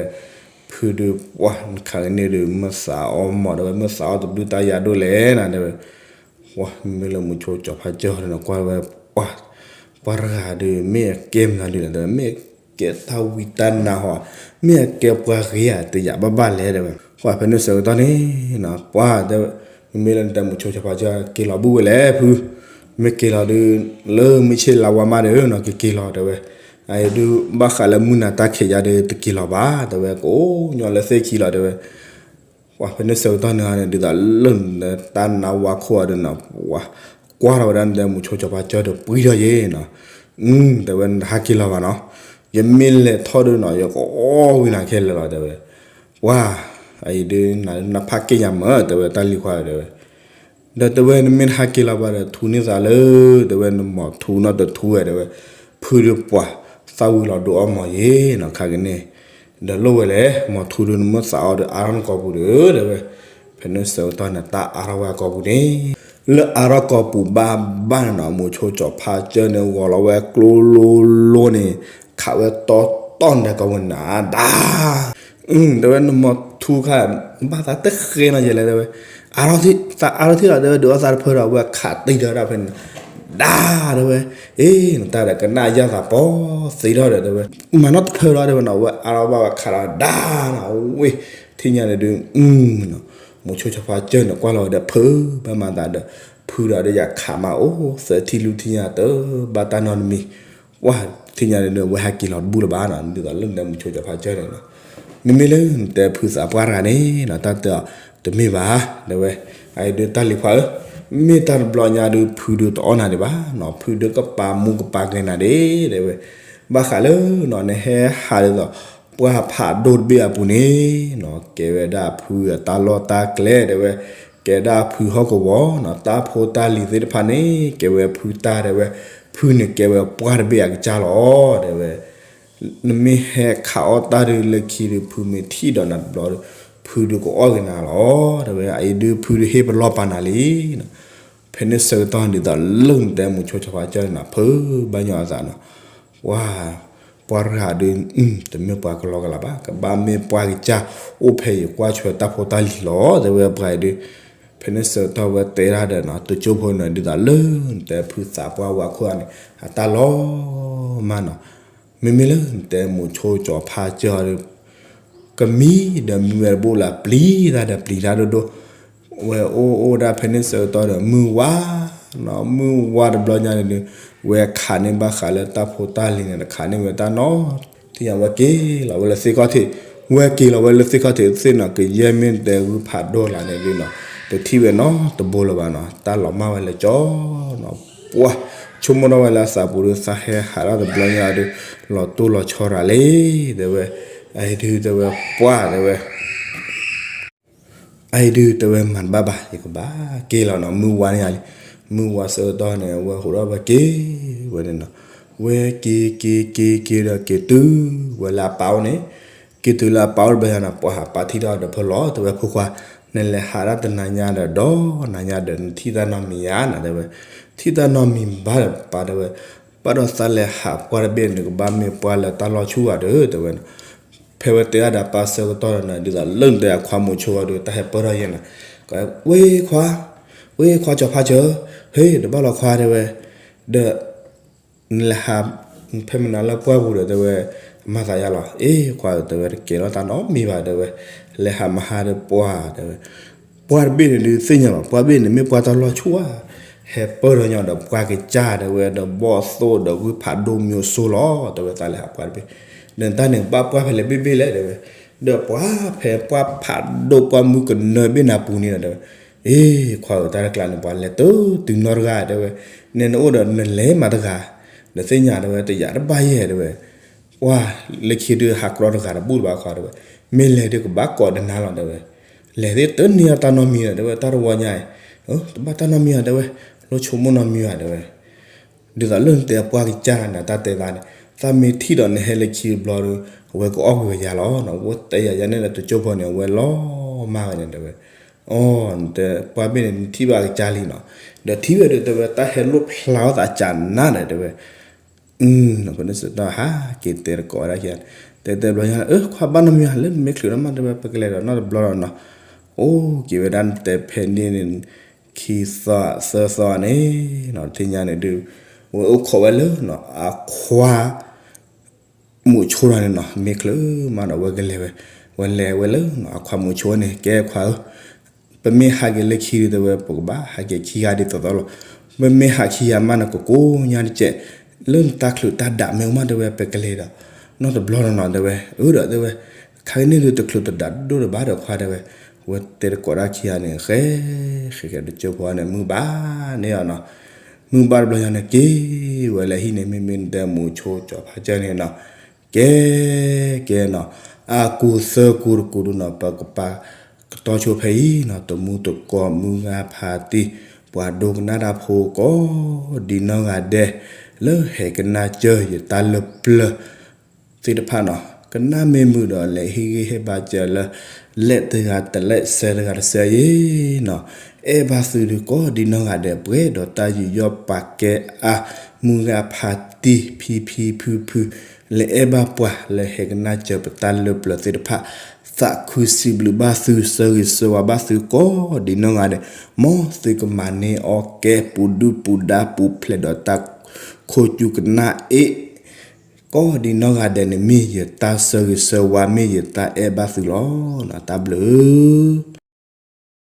ဖုဒုးပှၢ်နခးကန့ၢ်ဒုး မ့ၢ်သးအီၣ်မး တဲဝဲ မ့ၢ်သးအီၣ်တဘျုးတၢ်ယၤဒိၣ်လဲၣ်နၤ တဲဝဲ, ပှၢ်မ့ၢ်လၢမုဆိကၠီၤဖါကၢၢ်န့ၣ် ကွၢ်ဝဲ ပှၢ် ပှၢ်တဂၤဒုး မ့ၢ်အကဲမနုၤဒုးလဲၣ် တဲဝဲ မ့ၢ်အကဲတၢ်ဝံတၢ်နါဟီ မ့ၢ်အကဲပှၤဂ့ၤဧါ တယာ်ဘၣ်ဘၣ်လဲၣ် တဲဝဲ, ပှၢ်ဖဲန့ၣ်ဆၢကတီၢ်န့ၣ်နီၤ ပှၢ်တဲဝဲ မ့မ့ၢ်လၢနတဲမုဆိကၠီၤဖါကၢၢ် က့ၤလီၤဘူၣ်ဝဲလဲၣ် ဖု မ့ၢ်က့ၤလီၤဒုး လၢမုၢ်ဆ့ၣ်လါဝါမးဒီးနီၤ ကက့ၤလီၤ တဲဝဲ, အအံၤဒုး ဘၣ်ဃးလၢမုၢ်နၤတၢ်ခံးယါဒီး တက့ၤလီၤဘၣ် တဲဝဲ ကအိၣ်ညီလၢသ့ၣ်ခံလီၤ တဲဝဲ, ပှၢ်ဖဲန့ၣ်ဆၢကတီၢ်န့ၣ်န့ၣ် ဒ်သိးလၢနတၢ်နါဝါခိၣ်အီၤဒီးနီၤ ပှၢ် ကွၢ်ထီၣ်ဝဲဒၣ်နတဲမုဆိကၠီၤဖါကၢၢ်ဒီးပှံထီၣ်ယဲနီၤ, တဲဝဲ နဟးက့ၤလီၤဘၣ်နီၤ, ယမ့ၢ်လဲၤထီၣ်ဒုးနီၤ ယကအီၣ်ဝံၤနၤခဲလၢာ်လီၤ တဲဝဲ, ပှၢ် အအံၤဒုး နဖးက့ၣ်ညါမး တဲဝဲ တၢ်လံၤခွါ တဲဝဲ ဒီးတဲဝဲ နမ့ၢ်တဟးက့ၤလီၤဘၣ်ဒီး ထူန့ၢ်သးလၢ တဲဝဲ နမီၤထူနီတထူဝဲ တဲဝဲ, ဖုဒုးပှၢ် သၣ်ဝံၤလီၤဒိအီၣ်မးယဲနီၤ ခါကန့ၣ်, ဒီးလိၣ်ဝဲလဲၣ် မီၤထူဒုး နမ့ၢ်သးအီၣ်ဒီး အါထီၣ်နကိာ်ပူၤဒီး တဲဝဲ, ဖဲန့ၣ်ဆၢကတီၢ်န့ၣ် တၢ်အါထီၣ်ဝဲအကိာ်ပူၤန့ၣ်, လၢအါထီၣ်ကိာ်ပူၤဘၣ်ဘၣ်န့ၣ်နီၤ မုဆိကၠီၤဖါကၢၢ်န့ၣ် ဂီၤလီၤဝဲကျိလိလိန့ၣ် ခးဝဲတီတီန့ၣ်ကိာ်ပူၤန့ၣ် ဒၣ် တဲဝဲ နမီၤထူခါ ဘၣ်သးတဃဲနီၤယဲလဲၣ် တဲဝဲ, အါထီၣ်ထံၣ် သးအါထီၣ်ထံၣ်လီၤ တဲဝဲ ဒုးအီၣ်သးတဖၢဒီး အဝဲခးတံၢ်ဒီးဒၣ်ဖဲန့ၣ်, ဒၣ် တဲဝဲ, အ့ နတၢ်ဒီးကနၣ်ယၢ်သးပီသ့ထီၣ်ဒီး တဲဝဲ, မၤနီၣ်တဖၢဒီး တဲဝဲနီၤ အဝဲအါထီၣ်ဘၣ်ဝဲခးဒီး ဒၣ်နီၤ ဝ့ၢ် ထံၣ်ညါန့ၣ်ဒုး မုဆိကၠီၤဖါကၢၢ်န့ၣ် ကွၢ်လီၤဝဲဒီး ဖုဘၣ်မၤသးဒီး ဖုဒီးဒီးယၤခးမးအိၣ်သၢထံၣ်လွံၢ်ထံၣ်ညါတဘၣ်တၢ်နီတမံၤ ပှၢ် ထံၣ်ညါန့ၣ် ဝဲဟဲက့ၤလီၤတဘူၣ်လၢၤဘၣ်နီၤ ဒ်သိးလၢနတဲမုဆိကၠီၤဖါကၢၢ်န့ၣ်နီၤ, မ့မ့ၢ်လၢနတဲဖုသးပှၢ်တဂၤန့ၣ်နီၤ တၢ်တဲအီၤတမ့ၢ်ဘၣ် တဲဝဲ, အအံၤဒုးတၢ်လံၤခွါဧၢ, မ့ၢ်တၢ်တဘျီညါဒုး ဖုဒုးတအီၣ်နၤဒံးဘၣ်နီၤ ဖုဒုးကပာ်မူကပာ်ဂဲၤနၤဒံး တဲဝဲ, ဘၣ်ဃးလၢနီၤ နဟဲဟးဒ်သိး ပှၢ်ဖးဒိၣ်တဘ့ၣ်အပူၤန့ၣ်နီၤ ကဲဝဲဒၣ်ဖုအတၢ်လီၢ်တၢ်ကျဲ တဲဝဲ, ကဲဒၣ်ဖုဟီၣ်ကဝီၤနီၤ တၢ်ဖိတၢ်လံၤသ့ၣ်တဖၣ်န့ၣ် ကဲဝဲဖုတၢ် တဲဝဲ, ဖုန့ၣ်ကဲဝဲပှၢ်တဘ့ၣ်အကစၢ်လီၤ တဲဝဲ, နမ့ၢ်ဟဲခးအီၣ်တၢ်ဒုးလၢခံဒုး ဖုမ့ၢ်ထံၣ်ဒီးနၤတဘျီဒီး ဖုဒုးကအီၣ်ဂ့ၤနၤလီၤ တဲဝဲ, အအံၤဒုးဖုဒုးဟ့ၣ်ပလီၢ်ပာ်နၤလံနီၤ, ဖဲန့ၣ်ဆၢကတီၢ်ဒ်သိးလၢနတဲမုဆိကၠီၤဖါကၢၢ်န့ၣ်နီၤ ဖုဘၣ်ညီအသးနီၤ, ပှၢ် ပှၢ်တဂၤဒုး တမ့ၢ်ပှၤကလီကလးဘၣ် ကဘၣ်မ့ၢ်ပှၢ်ကစၢ် အိၣ်ဖဲအံၤကွၢ်ထွဲတၢ်ဖိတၢ်လံၤလီၤ တဲဝဲပှၤအံၤဒုး, ဖဲန့ၣ်ဆၢကတီၢ်ဝဲတဲဒၣ်ဒီးနီၤ တကၠိဖိန့ၣ် ဒ်သိးလၢနတဲဖုသးပှၢ်ဝၤခိၣ်န့ၣ် အတၢ်လီၤမးနီၤ, မ့မ့ၢ်လၢနတဲမုဆိကၠီၤဖါကၢၢ်ဒီး ကမံဒီးမံဝဲတဘိလၢ ပျံၤတၢ်ဒီးပျံၤတၢ်ဒိၣ်ဒိၣ်, ဝဲအိၣ်အိၣ်ဒၣ်ဖဲန့ၣ်ဆၢကတီၢ်ဒီး မုၢ်ဝါ မုၢ်ဝါတဘျီညါန့ၣ်ဒုး ဝဲခးန့ၢ်ဘၣ်ဃးလၢတၢ်ဖိတၢ်လံၤန့ၣ် တခးန့ၢ်ဝဲတၢ်နီတထံၣ်ညါ ဝဲက့ၤလီၤဝဲလၢသ့ၣ်ခီၣ်ထံး, ဝဲက့ၤလီၤဝဲလၢသ့ၣ်ခီၣ်ထံးသ့ၣ်နီၤ ကယဲၢ်မ့ၢ်တဲဂုၢ်ဖးဒိၣ်လၢန့ၣ်ဒုးနီၤ တထံၣ်ဝဲနီတဘိလၢၤဘၣ်နီၤ တၢ်လီၤမၢ်ဝဲလၢကၠီနီၤ ပှၢ် ဆိကမိၣ်ထီၣ်ဝဲလၢအသးပူၤဒုး သးဟဲဟးထီၣ်တဘျီညါဒုး လီၤတိၢ်လီၤဆီရၤလံ တဲဝဲ, အအံၤဒုးတဲဝဲ ပှၢ်တဲဝဲ အအံၤဒုးတဲဝဲမၤတဘၣ်ဘၣ် ယကဘၣ်က့ၤလီၤနီၤ မုၢ်ဝါန့ၣ်ယၤလံ, မုၢ်ဝါဆၢကတီၢ်န့ၣ် အဝဲဟးထီၣ်ဝဲက့ၤဝဲန့ၣ်နီၤ, ဝဲက့ၤက့ၤက့ၤက့ၤဒီးက့ၤတုၤဝဲလၢအပၢ်အိၣ်န့ၣ်, က့ၤတုၤလၢအပၢ်အိၣ်တဘျီညါနီၤ ပှၤဟးပၢ်ထံၣ်ထီၣ်ဒီးဖၢလီၤ တဲဝဲ ဖိခွါ, နလဲၤဟးဒၣ်တနၤညါဒီးဒီနၤညါဒီး နထံၣ်တၢ်နီတမံၤဧါနီၤ တဲဝဲ, ထံၣ်တၢ်နီတမံၤဘၣ်ဒီးပၢ်တဲဝဲ, ဘၣ်ဒီးသးလဲၤဟးပှၢ်တဘ့ၣ်န့ၣ် ကဘၣ်မ့ၢ်ပှၢ်လၢတၢ်လီၢ်ဆူၣ်ဧါဒီး တဲဝဲနီၤ ဖဲဝဲတဲအါဒီးပၢ်ဆၢကတီၢ်ဒီးန့ၣ် ဒ်သိးလၢနတဲအခွါမုာ်ဆိဝဲဒီး တၢ်ဟဲပၢၢ်ထီၣ်ယဲၢ်နီၤ, ဝဲခွါ, ဝဲခွါကၠီၤဖါစၢၤ, ဟ့ၣ် တဘၣ်လီၤခွါတဲဝဲ, ဒီး နလဲၤဟး ဖဲမနုၤလၢပှၢ်ပူၤဒီးတဲဝဲ, မၤသးယါလီၤ, အ့ ခွါဧၢ တဲဝဲ တကဲထီၣ်တၢ်နီတမံၤဘၣ်တဲဝဲ, လဲၤဟးမဟါဒီးပှၢ်တဲဝဲ, ပှၢ်တဘ့ၣ်န့ၣ်ဒုးသ့ၣ်ညါလီၤ ပှၢ်ဘ့ၣ်န့ၣ်မ့ၢ်ပှၢ်တၢ်လီၢ်ဆူၣ်ဧါ, ဟဲပၢၢ်ထီၣ်ညီဒီးပှၢ်ကစၢ်တဲဝဲ ဒီးဘီၣ်သိၣ်ဒီးဂုၢ်ဖးဒိၣ်မံၤစိလီၤ တဲဝဲ သးလဲၤဟးပှၢ်တဘ့ၣ်, ဒီးတၢ်န့ၣ်ဘၣ်ပှၢ်ဖဲလဲၣ်ဘ့ၣ်ဘ့ၣ်လဲၣ်တဲဝဲ, ဒီးပှၢ်ဖဲပှၢ်ဖးဒိၣ်ပှၢ်မုၢ်ကနၢဘ့ၣ်နၤပူၤန့ၣ်ဒီးတဲဝဲ, အ့ ခွါဧၢ တၢ်တကျါန့ၣ် ပှၤလဲၤတုၤတုၤနီတဂၤတဲဝဲ, နဲနအိၣ်ဒီးနလဲၤမးတဂၤ, ဒီးသ့ၣ်ညါတဲဝဲ တယာ်တဘၣ်ယဲၢ်တဲဝဲ, ပှၢ်လၢခံဒုးဟးကြီတဂၤတဘူၣ်တဘၣ်ခွါတဲဝဲ, မ့ၢ်လဲၤဒုးကဘၣ်ကိးဒနါလီၤတဲဝဲ, လဲၤသ့ၣ်တန့ၢ်တၢ်နီတမံၤဒီးတဲဝဲ တၢ်တဝီညါအံၤ, တဘၣ်တၢ်နီတမံၤဧါတဲဝဲ, လိၣ်ဆိကမိၣ်နီတမံၤဧါတဲဝဲ ဒ်သိးလၢနတဲပှၢ်ကစၢ်န့ၣ် တၢ်တဲသးန့ၣ်, သးမ့ၢ်ထံၣ်ဒီးနဟဲလၢခံတဘျီဒီး အဝဲကအီၣ်ကွံာ်ဝဲယါလီၤ, အဝဲတဲယၤယါန့ၣ်ဒီးတကၠိဖိန့ၣ် အဝဲလီၤမၢ်ဝဲန့ၣ်တဲဝဲ, အီ နတဲပှၢ်ဘ့ၣ်န့ၣ် နထံၣ်ဘၣ်ကစၢ်လံနီၤ, ဒီးထံၣ်ဝဲဒုးတဲဝဲ တၢ်ဟဲလိၣ်ဖျါထီၣ်သးကၢ်နါဒီးတဲဝဲ ဖဲန့ၣ်စ့ၢ်ကီးဟးက့ၤတဲတကိးဝဲဒၣ်ခံဂၤ, တဲတဲဘျီညါ အၢ ခွါဘၣ်နီတမံၤဧါ လၢနမ့ၢ်ချုးထီၣ်မးတဲဝဲ ပကလဲၤဒီးနီတဘျီဒီးနီၤ, အိၣ်က့ၤဝဲဒၣ်တဲဖဲန့ၣ်န့ၣ် ခံသီသၢသီန့ၣ်နီၤ တထံၣ်ညါန့ၣ်ဒုး ဝဲအိၣ်ခိးဝဲလၢနီၤ အခွါ မုာ်ဆိဒီးန့ၣ်နီၤ မ့ၢ်ချုးမးဒီးဝဲကလဲၤဝဲ, ဝဲလဲၤဝဲလၢနီၤ အခွါမုာ်ဆိန့ၣ် ကဲခွါဧၢ ပမ့ၢ်ဟးက့ၤလၢခံဒုးတဲဝဲ ပကဘၣ်ဟးက့ၤခံဂၤဒ်သိးသိးလီၤ, ပမ့ၢ်ဟးခံဂၤမးန့ၣ် ကကိးညါတကဲး, လၢနတၢ်ချုးတၢ်ဒၣ်မ့ၢ်အိၣ်မးတဲဝဲ ပကလဲၤဒီး နီတဘျီဒီးနီၤတဲဝဲ, အၢဒီးတဲဝဲ, ခါကန့ၣ်ဒုးတချုးတဒၣ်ဒိၣ်တဘၣ်ဒီး ခွါတဲဝဲ, ဝဲတဲတကိးဒၣ်ခံဂၤန့ၣ် ဃဲ ဃဲဃဲတကၠိဖိန့ၣ် မုၢ်ဘၣ်န့ၢ်အီၤနီၤ, မုၢ်ဘၣ်တဘျီညါန့ၣ် က့ၤဝဲလၢဟံၣ်န့ၣ် မ့မ့ၢ်နတဲမုာ်ဆိကၠီၤဖးစၢၢ်န့ၣ်နီၤ ကဲ ကဲနီၤ, အကူသၢကူတကူဒုနီၤ ပကပာ်ကတီၤဆိဖဲအံၤနီၤ တမူတကိးမုၢ်ဂၤဖးတံၢ် ပှၤဒိကနၣ်တၢ်ဖိကိးဒ်နီၢ်ဂၤဒဲး လၢဟဲကနၣ်စၢၤယတၢ်လၢပျၢၤသ့ၣ်တဖၣ်နီၤ ကနၣ်မ့ၢ်မုာ်ဒီးလဲၤဟ့ၣ်ဂံၢ်ဟ့ၣ်ဘါစၢၤလၢ လဲၤတဂၤတလဲၤ စဲးတဂၤတစဲးအံၤနီၤ အဲၣ်ဘၣ်သုဒုးကိးဒ်နီၢ်ဂၤဒဲး ပှဲၤဒီးတၢ်ယူးယီၣ်ပာ်ကဲအါ မုၢ်ဂၤဖးတံၢ်ဖံဖံဖုဖု လၢအဲၣ်ဘၣ်ပှၤလၢဟဲကနၣ်စၢၤပတၢ်လၢပျၢၤသ့ၣ်တဖၣ် သးခုစံးဘျုးဘၣ်သု ဆၢဂ့ၤဆၢဝါဘၣ်သုကိးဒ်နီၢ်ဂၤဒဲး မ်သုကမၤန့ၢ်အီၣ်ကဲ ပူၤဒုၣ်ပူၤဒါပူၤဖျဲးဒီးတၢ်ခိၣ်ကူကနၣ်အ့ၣ် ကိးဒ်နီၢ်ဂၤဒဲးန့ၣ် မ့ၢ်ယတၢ်ဆၢဂ့ၤဆၢဝါ မ့ၢ်ယတၢ်အဲၣ်ဘၣ်သုလီၤ. တၢ်ဘျုး